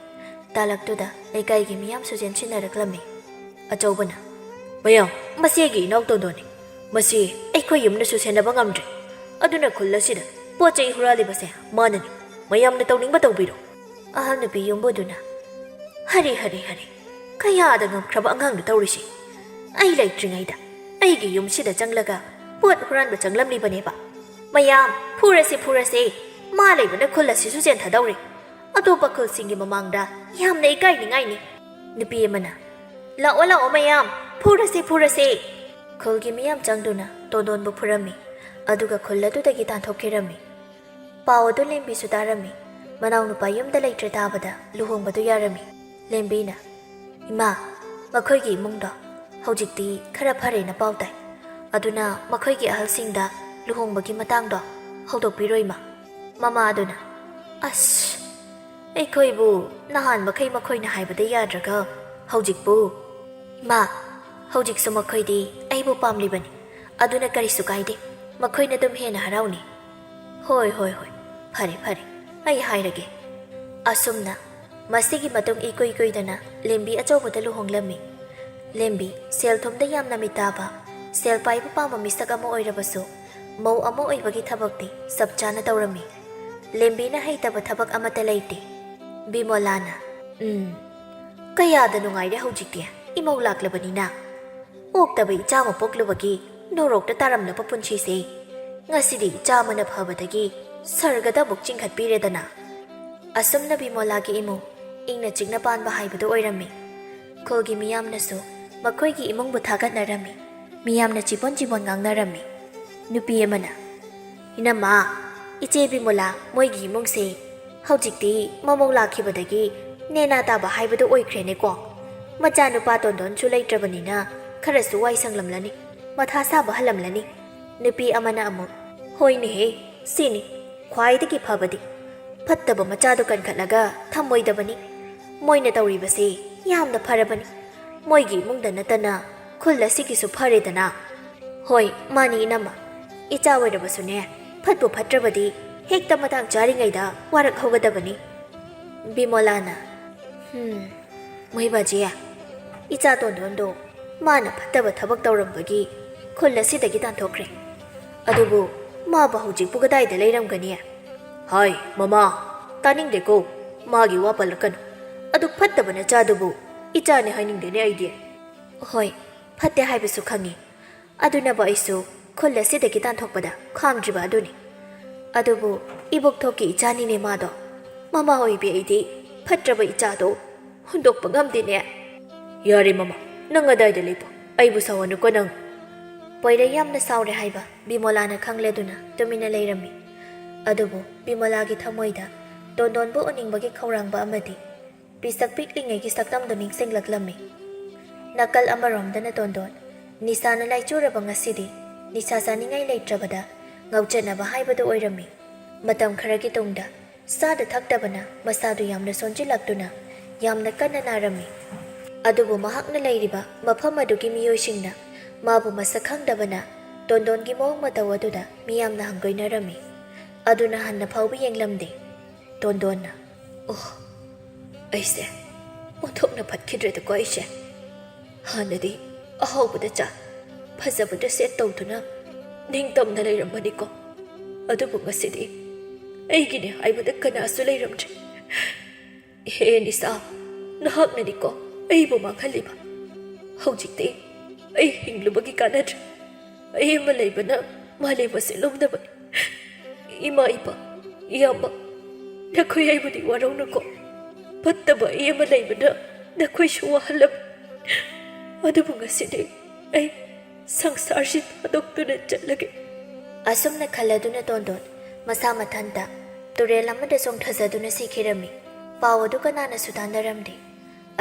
ꯇꯥꯂꯛꯇꯨꯗ ꯂꯩꯀꯥꯏꯒꯤ ꯃꯤꯌꯥꯝꯁꯨ ꯆꯦꯟꯁꯤꯟꯅꯔꯛꯂꯝꯃꯤ꯫ ꯑꯆꯧꯕꯅ, "ꯃꯌꯥꯝ, ꯃꯁꯤ ꯑꯩꯒꯤ ꯏꯅꯥꯎ ꯇꯣꯟꯗꯣꯟꯅꯤ꯫ ꯃꯁꯤ ꯑꯩꯈꯣꯏ ꯌꯨꯝꯅꯁꯨ ꯁꯦꯟꯅꯕ ꯉꯝꯗ꯭ꯔꯦ꯫ ꯑꯗꯨꯅ ꯈꯨꯜ ꯑꯁꯤꯗ ꯄꯣꯠ ꯆꯩ ꯍꯨꯔꯥꯜꯂꯤꯕꯁꯦ ꯃꯥꯅꯅꯤ꯫ ꯃꯌꯥꯝꯅ ꯇꯧꯅꯤꯡꯕ ꯇꯧꯕꯤꯔꯣ꯫" ꯑꯍꯜ ꯅꯨꯄꯤ ꯌꯨꯝꯕꯨꯗꯨꯅ, "ꯍꯔꯦ, ꯍꯔꯦ, ꯍꯔꯦ, ꯀꯌꯥꯗ ꯉꯝꯈ꯭ꯔꯕ ꯑꯉꯥꯡꯅꯣ ꯇꯧꯔꯤꯁꯤ꯫ ꯑꯩ ꯂꯩꯇ꯭ꯔꯤꯉꯩꯗ ꯑꯩꯒꯤ ꯌꯨꯝꯁꯤꯗ ꯆꯪꯂꯒ ꯄꯣꯠ ꯍꯨꯔꯥꯟꯕ ꯆꯪꯂꯝꯂꯤꯕꯅꯦꯕ꯫ ꯃꯌꯥꯝ, ꯐꯨꯔꯁꯦ, ꯐꯨꯔꯁꯦ꯫ ꯃꯥ ꯂꯩꯕꯅ ꯈꯨꯜ ꯑꯁꯤꯁꯨ ꯆꯦꯟꯊꯗꯧꯔꯦ꯫ ꯑꯇꯣꯞꯄ ꯈꯨꯜꯁꯤꯡꯒꯤ ꯃꯃꯥꯡꯗ ꯌꯥꯝꯅ ꯏꯀꯥꯏꯅꯤꯡꯉꯥꯏꯅꯤ꯫" ꯅꯨꯄꯤ ꯑꯃꯅ, "ꯂꯥꯛꯑꯣ, ꯂꯥꯛꯑꯣ ꯃꯌꯥꯝ, "ꯐꯨꯔꯁꯦ, ꯐꯨꯔꯁꯦ!" ꯈꯨꯜꯒꯤ ꯃꯤꯌꯥꯝ ꯆꯪꯗꯨꯅ ꯇꯣꯟꯗꯣꯟꯕꯨ ꯐꯨꯔꯝꯃꯤ, ꯑꯗꯨꯒ ꯈꯨꯜ ꯑꯗꯨꯗꯒꯤ ꯇꯥꯟꯊꯣꯛꯈꯤꯔꯝꯃꯤ꯫ ꯄꯥꯎ ꯑꯗꯨ ꯂꯦꯝꯕꯤꯁꯨ ꯇꯥꯔꯝꯃꯤ꯫ ꯃꯅꯥꯎꯅꯨꯄꯥ ꯌꯨꯝꯗ ꯂꯩꯇ꯭ꯔꯦ ꯇꯥꯕꯗ ꯂꯨꯍꯣꯡꯕꯗꯨ ꯌꯥꯔꯝꯃꯤ꯫ ꯂꯦꯝꯕꯤꯅ, "ꯏꯃꯥ, ꯃꯈꯣꯏꯒꯤ ꯏꯃꯨꯡꯗꯣ ꯍꯧꯖꯤꯛꯇꯤ ꯈꯔ ꯐꯔꯦꯅ ꯄꯥꯎ ꯇꯥꯏ꯫ ꯑꯗꯨꯅ ꯃꯈꯣꯏꯒꯤ ꯑꯍꯜꯁꯤꯡꯗ ꯂꯨꯍꯣꯡꯕꯒꯤ ꯃꯇꯥꯡꯗꯣ ꯍꯧꯗꯣꯛꯄꯤꯔꯣ, ꯏꯃꯥ꯫" ꯃꯃꯥ ꯑꯗꯨꯅ, "ꯑꯁ, ꯑꯩꯈꯣꯏꯕꯨ ꯅꯍꯥꯟ ꯃꯈꯩ ꯃꯈꯣꯏꯅ ꯍꯥꯏꯕꯗ ꯌꯥꯗ꯭ꯔꯒ ꯍꯧꯖꯤꯛꯄꯨ?" "ꯏꯃꯥ, ꯍꯧꯖꯤꯛꯁꯨ ꯃꯈꯣꯏꯗꯤ ꯑꯩꯕꯨ ꯄꯥꯝꯂꯤꯕꯅꯤ꯫ ꯑꯗꯨꯅ ꯀꯔꯤꯁꯨ ꯀꯥꯏꯗꯦ꯫ ꯃꯈꯣꯏꯅ ꯑꯗꯨꯝ ꯍꯦꯟꯅ ꯍꯔꯥꯎꯅꯤ꯫" "ꯍꯣꯏ, ꯍꯣꯏ, ꯍꯣꯏ꯫ ꯐꯔꯦ, ꯐꯔꯦ꯫ ꯑꯩ ꯍꯥꯏꯔꯒꯦ꯫" ꯑꯁꯨꯝꯅ ꯃꯁꯤꯒꯤ ꯃꯇꯨꯡ ꯏꯀꯨꯏ ꯀꯨꯏꯗꯅ ꯂꯦꯝꯕꯤ ꯑꯆꯧꯕꯗ ꯂꯨꯍꯣꯡꯂꯝꯃꯤ꯫ ꯂꯦꯝꯕꯤ ꯁꯦꯜ ꯊꯨꯝꯗ ꯌꯥꯝꯅ ꯃꯤꯇꯥꯕ, ꯁꯦꯜ ꯄꯥꯏꯕ ꯄꯥꯝꯕ ꯃꯤꯁꯛ ꯑꯃ ꯑꯣꯏꯔꯕꯁꯨ, ꯃꯧ ꯑꯃ ꯑꯣꯏꯕꯒꯤ ꯊꯕꯛꯇꯤ ꯆꯞ ꯆꯥꯅ ꯇꯧꯔꯝꯃꯤ꯫ ꯂꯦꯝꯕꯤꯅ ꯍꯩꯇꯕ ꯊꯕꯛ ꯑꯃꯠꯇ ꯂꯩꯇꯦ꯫ ꯕꯤꯃꯣꯂꯥꯅ, "ꯎꯝ, ꯀꯌꯥꯗ ꯅꯨꯡꯉꯥꯏꯔꯦ ꯍꯧꯖꯤꯛꯇꯤ, ꯏꯃꯧ ꯂꯥꯛꯂꯕꯅꯤꯅ꯫ ꯑꯣꯛꯇꯕ ꯏꯆꯥ ꯑꯃ ꯄꯣꯛꯂꯨꯕꯒꯤ ꯅꯣꯔꯣꯛꯇ ꯇꯥꯔꯝꯂꯕ ꯄꯨꯟꯁꯤꯁꯦ, ꯉꯁꯤꯗꯤ ꯏꯆꯥ ꯑꯃꯅ ꯐꯕꯗꯒꯤ ꯁꯔꯒꯗ ꯑꯃꯨꯛ ꯆꯤꯡꯈꯠꯄꯤꯔꯦꯗꯅ꯫" ꯑꯁꯨꯝꯅ ꯕꯤꯃꯣꯂꯥꯒꯤ ꯏꯃꯨꯡ ꯏꯪꯅ ꯆꯤꯛꯅ ꯄꯥꯟꯕ ꯍꯥꯏꯕꯗꯨ ꯑꯣꯏꯔꯝꯃꯤ꯫ ꯈꯨꯜꯒꯤ ꯃꯤꯌꯥꯝꯅꯁꯨ ꯃꯈꯣꯏꯒꯤ ꯏꯃꯨꯡꯕꯨ ꯊꯥꯒꯠꯅꯔꯝꯃꯤ꯫ ꯃꯤꯌꯥꯝꯅ ꯆꯤꯕꯣꯟ ꯆꯤꯕꯣꯟ ꯉꯥꯡꯅꯔꯝꯃꯤ꯫ ꯅꯨꯄꯤ ꯑꯃꯅ, "ꯏꯅꯝꯃ, ꯏꯆꯦ ꯕꯤꯃꯣꯂꯥ ꯃꯣꯏꯒꯤ ꯏꯃꯨꯡꯁꯦ ꯍꯧꯖꯤꯛꯇꯤ ꯃꯃꯧ ꯂꯥꯛꯈꯤꯕꯗꯒꯤ ꯅꯦꯅꯥ ꯇꯥꯕ ꯍꯥꯏꯕꯗꯨ ꯑꯣꯏꯈ꯭ꯔꯦꯅꯦꯀꯣ꯫ ꯃꯆꯥꯅꯨꯄꯥ ꯇꯣꯟꯗꯣꯟꯁꯨ ꯂꯩꯇ꯭ꯔꯕꯅꯤꯅ ꯈꯔꯁꯨ ꯋꯥꯏ ꯁꯪꯂꯝꯂꯅꯤ, ꯃꯊꯥ ꯁꯥꯕ ꯍꯜꯂꯝꯂꯅꯤ꯫" ꯅꯨꯄꯤ ꯑꯃꯅ ꯑꯃꯨꯛ, "ꯍꯣꯏꯅꯦꯍꯦ, ꯁꯤꯅꯤ ꯈ꯭ꯋꯥꯏꯗꯒꯤ ꯐꯕꯗꯤ꯫ ꯐꯠꯇꯕ ꯃꯆꯥꯗꯨ ꯀꯟꯈꯠꯂꯒ ꯊꯝꯃꯣꯏꯗꯕꯅꯤ꯫ ꯃꯣꯏꯅ ꯇꯧꯔꯤꯕꯁꯤ ꯌꯥꯝꯅ ꯐꯔꯕꯅꯤ꯫ ꯃꯣꯏꯒꯤ ꯏꯃꯨꯡꯗ ꯅꯠꯇꯅ ꯈꯨꯜ ꯑꯁꯤꯒꯤꯁꯨ ꯐꯔꯦꯗꯅ꯫" "ꯍꯣꯏ, ꯃꯥꯅꯤ ꯏꯅꯝꯃ꯫ ꯏꯆꯥ ꯑꯣꯏꯔꯕꯁꯨꯅꯦ, ꯐꯠꯄꯨ ꯐꯠꯇ꯭ꯔꯕꯗꯤ ꯍꯦꯛꯇ ꯃꯇꯥꯡ ꯆꯥꯔꯤꯉꯩꯗ ꯋꯥꯔꯛꯍꯧꯒꯗꯕꯅꯤ꯫" ꯕꯤꯃꯣꯂꯥꯅ, "ꯍꯝ, ꯃꯣꯏꯕꯥꯖꯤ, ꯏꯆꯥ ꯇꯣꯟꯗꯣꯟꯗꯣ ꯃꯥꯅ ꯐꯠꯇꯕ ꯊꯕꯛ ꯇꯧꯔꯝꯕꯒꯤ ꯈꯨꯜ ꯑꯁꯤꯗꯒꯤ ꯇꯥꯟꯊꯣꯛꯈ꯭ꯔꯦ꯫ ꯑꯗꯨꯕꯨ ꯃꯥꯕꯨ ꯍꯧꯖꯤꯛꯄꯨ ꯀꯗꯥꯏꯗ ꯂꯩꯔꯝꯒꯅꯤ?" "ꯍꯥꯏ, ꯃꯃꯥ, ꯇꯥꯅꯤꯡꯗꯦꯀꯣ꯫ ꯃꯥꯒꯤ ꯋꯥ ꯄꯜꯂꯛꯀꯅꯨ꯫ ꯑꯗꯨꯛ ꯐꯠꯇꯕ ꯅꯆꯥꯗꯨꯕꯨ ꯏꯆꯥꯅꯦ ꯍꯥꯏꯅꯤꯡꯗꯦꯅꯦ ꯑꯩꯗꯤ꯫" "ꯍꯣꯏ, ꯐꯠꯇꯦ ꯍꯥꯏꯕꯁꯨ ꯈꯪꯉꯤ꯫ ꯑꯗꯨꯅꯕꯨ ꯑꯩꯁꯨ ꯈꯨꯜ ꯑꯁꯤꯗꯒꯤ ꯇꯥꯟꯊꯣꯛꯄꯗ ꯈꯥꯝꯗ꯭ꯔꯤꯕ ꯑꯗꯨꯅꯤ꯫ ꯑꯗꯨꯕꯨ ꯏꯕꯣꯛꯊꯣꯛꯀꯤ ꯏꯆꯥꯅꯤꯅꯦ ꯃꯥꯗꯣ꯫ ꯃꯃꯥ ꯑꯣꯏꯕꯤ ꯑꯩꯗꯤ ꯐꯠꯇ꯭ꯔꯕ ꯏꯆꯥꯗꯣ ꯍꯨꯟꯗꯣꯛꯄ ꯉꯝꯗꯦꯅꯦ꯫" "ꯌꯥꯔꯦ ꯃꯃꯥ, ꯅꯪ ꯑꯗꯥꯏꯗ ꯂꯦꯞꯄꯣ꯫ ꯑꯩꯕꯨ ꯁꯥꯎꯍꯟꯅꯨꯀꯣ ꯅꯪ꯫ ꯄꯣꯏꯔꯩ ꯌꯥꯝꯅ ꯁꯥꯎꯔꯦ ꯍꯥꯏꯕ ꯕꯤꯃꯣꯂꯥꯅ ꯈꯪꯂꯗꯨꯅ ꯇꯨꯃꯤꯟꯅ ꯂꯩꯔꯝꯃꯤ꯫ ꯑꯗꯨꯕꯨ ꯕꯤꯃꯣꯂꯥꯒꯤ ꯊꯃꯣꯏꯗ ꯇꯣꯟꯗꯣꯟꯕꯨ ꯎꯅꯤꯡꯕꯒꯤ ꯈꯧꯔꯥꯡꯕ ꯑꯃꯗꯤ ꯄꯤꯁꯛ ꯄꯤꯛꯂꯤꯉꯩꯒꯤ ꯁꯛꯇꯝꯗꯨ ꯅꯤꯡꯁꯤꯡꯂꯛꯂꯝꯃꯤ꯫ ꯅꯥꯀꯜ ꯑꯃꯔꯣꯝꯗꯅ ꯇꯣꯟꯗꯣꯟ, ꯅꯤꯁꯥꯅ ꯂꯥꯏꯆꯨꯔꯕ ꯉꯁꯤꯗꯤ ꯅꯤꯁꯥ ꯆꯥꯅꯤꯡꯉꯥꯏ ꯂꯩꯇ꯭ꯔꯕꯗ ꯉꯥꯎꯆꯠꯅꯕ ꯍꯥꯏꯕꯗꯨ ꯑꯣꯏꯔꯝꯃꯤ꯫ ꯃꯇꯝ ꯈꯔꯒꯤ ꯇꯨꯡꯗ ꯆꯥꯗ ꯊꯛꯇꯕꯅ ꯃꯁꯥꯗꯨ ꯌꯥꯝꯅ ꯁꯣꯟꯖꯤꯜꯂꯛꯇꯨꯅ ꯌꯥꯝꯅ ꯀꯟꯅ ꯅꯥꯔꯝꯃꯤ꯫ ꯑꯗꯨꯕꯨ ꯃꯍꯥꯛꯅ ꯂꯩꯔꯤꯕ ꯃꯐꯝ ꯑꯗꯨꯒꯤ ꯃꯤꯑꯣꯏꯁꯤꯡꯅ ꯃꯥꯕꯨ ꯃꯁꯛ ꯈꯪꯗꯕꯅ ꯇꯣꯟꯗꯣꯟꯒꯤ ꯃꯑꯣꯡ ꯃꯇꯧ ꯑꯗꯨꯗ ꯃꯤꯌꯥꯝꯅ ꯍꯪꯒꯣꯏꯅꯔꯝꯃꯤ꯫ ꯑꯗꯨꯅ ꯍꯟꯅ ꯐꯥꯎꯕ ꯌꯦꯡꯂꯝꯗꯦ꯫ ꯇꯣꯟꯗꯣꯟꯅ, "ꯑꯣ, ꯑꯩꯁꯦ ꯑꯣꯟꯊꯣꯛꯅ ꯐꯠꯈꯤꯗ꯭ꯔꯦꯗꯀꯣ ꯑꯩꯁꯦ꯫ ꯍꯥꯟꯅꯗꯤ ꯑꯍꯥꯎꯕꯗ ꯆꯥ, ꯐꯖꯕꯗ ꯁꯦꯠ ꯇꯧꯗꯨꯅ ꯅꯤꯡꯇꯝꯅ ꯂꯩꯔꯝꯕꯅꯤꯀꯣ꯫ ꯑꯗꯨꯕꯨ ꯉꯁꯤꯗꯤ ꯑꯩꯒꯤꯅꯦ ꯍꯥꯏꯕꯗ ꯀꯅꯥꯁꯨ ꯂꯩꯔꯝꯗ꯭ꯔꯦ꯫ ꯍꯦ ꯅꯤꯁꯥ, ꯅꯍꯥꯛꯅꯅꯤꯀꯣ ꯑꯩꯕꯨ ꯃꯥꯡꯍꯜꯂꯤꯕ꯫ ꯍꯧꯖꯤꯛꯇꯤ ꯑꯩ ꯍꯤꯡꯂꯨꯕꯒꯤ ꯀꯥꯟꯅꯗ꯭ꯔꯦ꯫ ꯑꯩ ꯑꯃ ꯂꯩꯕꯅ ꯃꯥꯂꯦꯝ ꯑꯁꯤ ꯂꯨꯝꯗꯕꯅꯤ꯫ ꯏꯃꯥ, ꯏꯄꯥ, ꯏꯌꯥꯝꯕ, ꯅꯈꯣꯏ ꯑꯩꯕꯨꯗꯤ ꯋꯥꯔꯧꯅꯨꯀꯣ꯫ ꯐꯠꯇꯕ ꯑꯩ ꯑꯃ ꯂꯩꯕꯅ ꯅꯈꯣꯏꯁꯨ ꯋꯥꯍꯜꯂꯝꯃꯤ꯫ ꯑꯗꯨꯕꯨ ꯉꯁꯤꯗꯤ ꯑꯩ ꯁꯪꯁꯥꯔꯁꯤ ꯊꯥꯗꯣꯛꯇꯨꯅ ꯆꯠꯂꯒꯦ꯫" ꯑꯁꯨꯝꯅ ꯈꯜꯂꯗꯨꯅ ꯇꯣꯟꯗꯣꯟ ꯃꯁꯥ ꯃꯊꯟꯇ ꯇꯨꯔꯦꯜ ꯑꯃꯗ ꯆꯣꯡꯊꯖꯗꯨꯅ ꯁꯤꯈꯤꯔꯝꯃꯤ꯫ ꯄꯥꯎ ꯑꯗꯨ ꯀꯅꯥꯅꯁꯨ ꯇꯥꯟꯅꯔꯝꯗꯦ꯫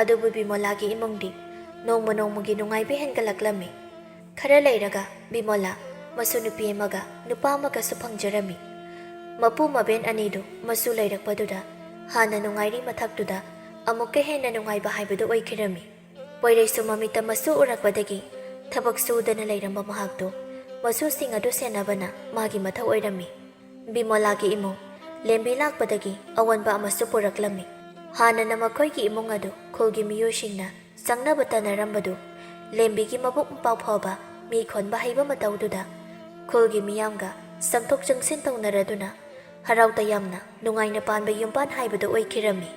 ꯑꯗꯨꯕꯨ ꯕꯤꯃꯣꯂꯥꯒꯤ ꯏꯃꯨꯡꯗꯤ ꯅꯣꯡꯃ ꯅꯣꯡꯃꯒꯤ ꯅꯨꯡꯉꯥꯏꯕ ꯍꯦꯟꯒꯠꯂꯛꯂꯝꯃꯤ꯫ ꯈꯔ ꯂꯩꯔꯒ ꯕꯤꯃꯣꯂꯥ ꯃꯁꯨ ꯅꯨꯄꯤ ꯑꯃꯒ ꯅꯨꯄꯥ ꯑꯃꯒꯁꯨ ꯐꯪꯖꯔꯝꯃꯤ꯫ ꯃꯄꯨ ꯃꯕꯦꯟ ꯑꯅꯤꯗꯨ ꯃꯁꯨ ꯂꯩꯔꯛꯄꯗꯨꯗ ꯍꯥꯟꯅ ꯅꯨꯡꯉꯥꯏꯔꯤ ꯃꯊꯛꯇꯨꯗ ꯑꯃꯨꯛꯀ ꯍꯦꯟꯅ ꯅꯨꯡꯉꯥꯏꯕ ꯍꯥꯏꯕꯗꯨ ꯑꯣꯏꯈꯤꯔꯝꯃꯤ꯫ ꯄꯣꯏꯔꯩꯁꯨ ꯃꯃꯤꯠꯇ ꯃꯁꯨ ꯎꯔꯛꯄꯗꯒꯤ ꯊꯕꯛ ꯁꯨꯗꯅ ꯂꯩꯔꯝꯕ ꯃꯍꯥꯛꯇꯨ ꯃꯁꯨꯁꯤꯡ ꯑꯗꯨ ꯁꯦꯟꯅꯕꯅ ꯃꯥꯒꯤ ꯃꯊꯧ ꯑꯣꯏꯔꯝꯃꯤ꯫ ꯕꯤꯃꯣꯂꯥꯒꯤ ꯏꯃꯨꯡ ꯂꯦꯝꯕꯤ ꯂꯥꯛꯄꯗꯒꯤ ꯑꯑꯣꯟꯕ ꯑꯃꯁꯨ ꯄꯨꯔꯛꯂꯝꯃꯤ꯫ ꯍꯥꯟꯅꯅ ꯃꯈꯣꯏꯒꯤ ꯏꯃꯨꯡ ꯑꯗꯨ ꯈꯨꯜꯒꯤ ꯃꯤꯑꯣꯏꯁꯤꯡꯅ ꯆꯪꯅꯕ ꯇꯟꯅꯔꯝꯕꯗꯨ ꯂꯦꯝꯕꯤꯒꯤ ꯃꯕꯨꯛ ꯃꯄꯥꯎ ꯐꯕ, ꯃꯤ ꯈꯣꯟꯕ ꯍꯩꯕ ꯃꯇꯧꯗꯨꯗ ꯈꯨꯜꯒꯤ ꯃꯤꯌꯥꯝꯒ ꯆꯪꯊꯣꯛ ꯆꯪꯁꯤꯟ ꯇꯧꯅꯔꯗꯨꯅ ꯍꯔꯥꯎ ꯇꯌꯥꯝꯅ ꯅꯨꯡꯉꯥꯏꯅ ꯄꯥꯟꯕ ꯌꯨꯝꯕꯥꯟ ꯍꯥꯏꯕꯗꯨ ꯑꯣꯏꯈꯤꯔꯝꯃꯤ꯫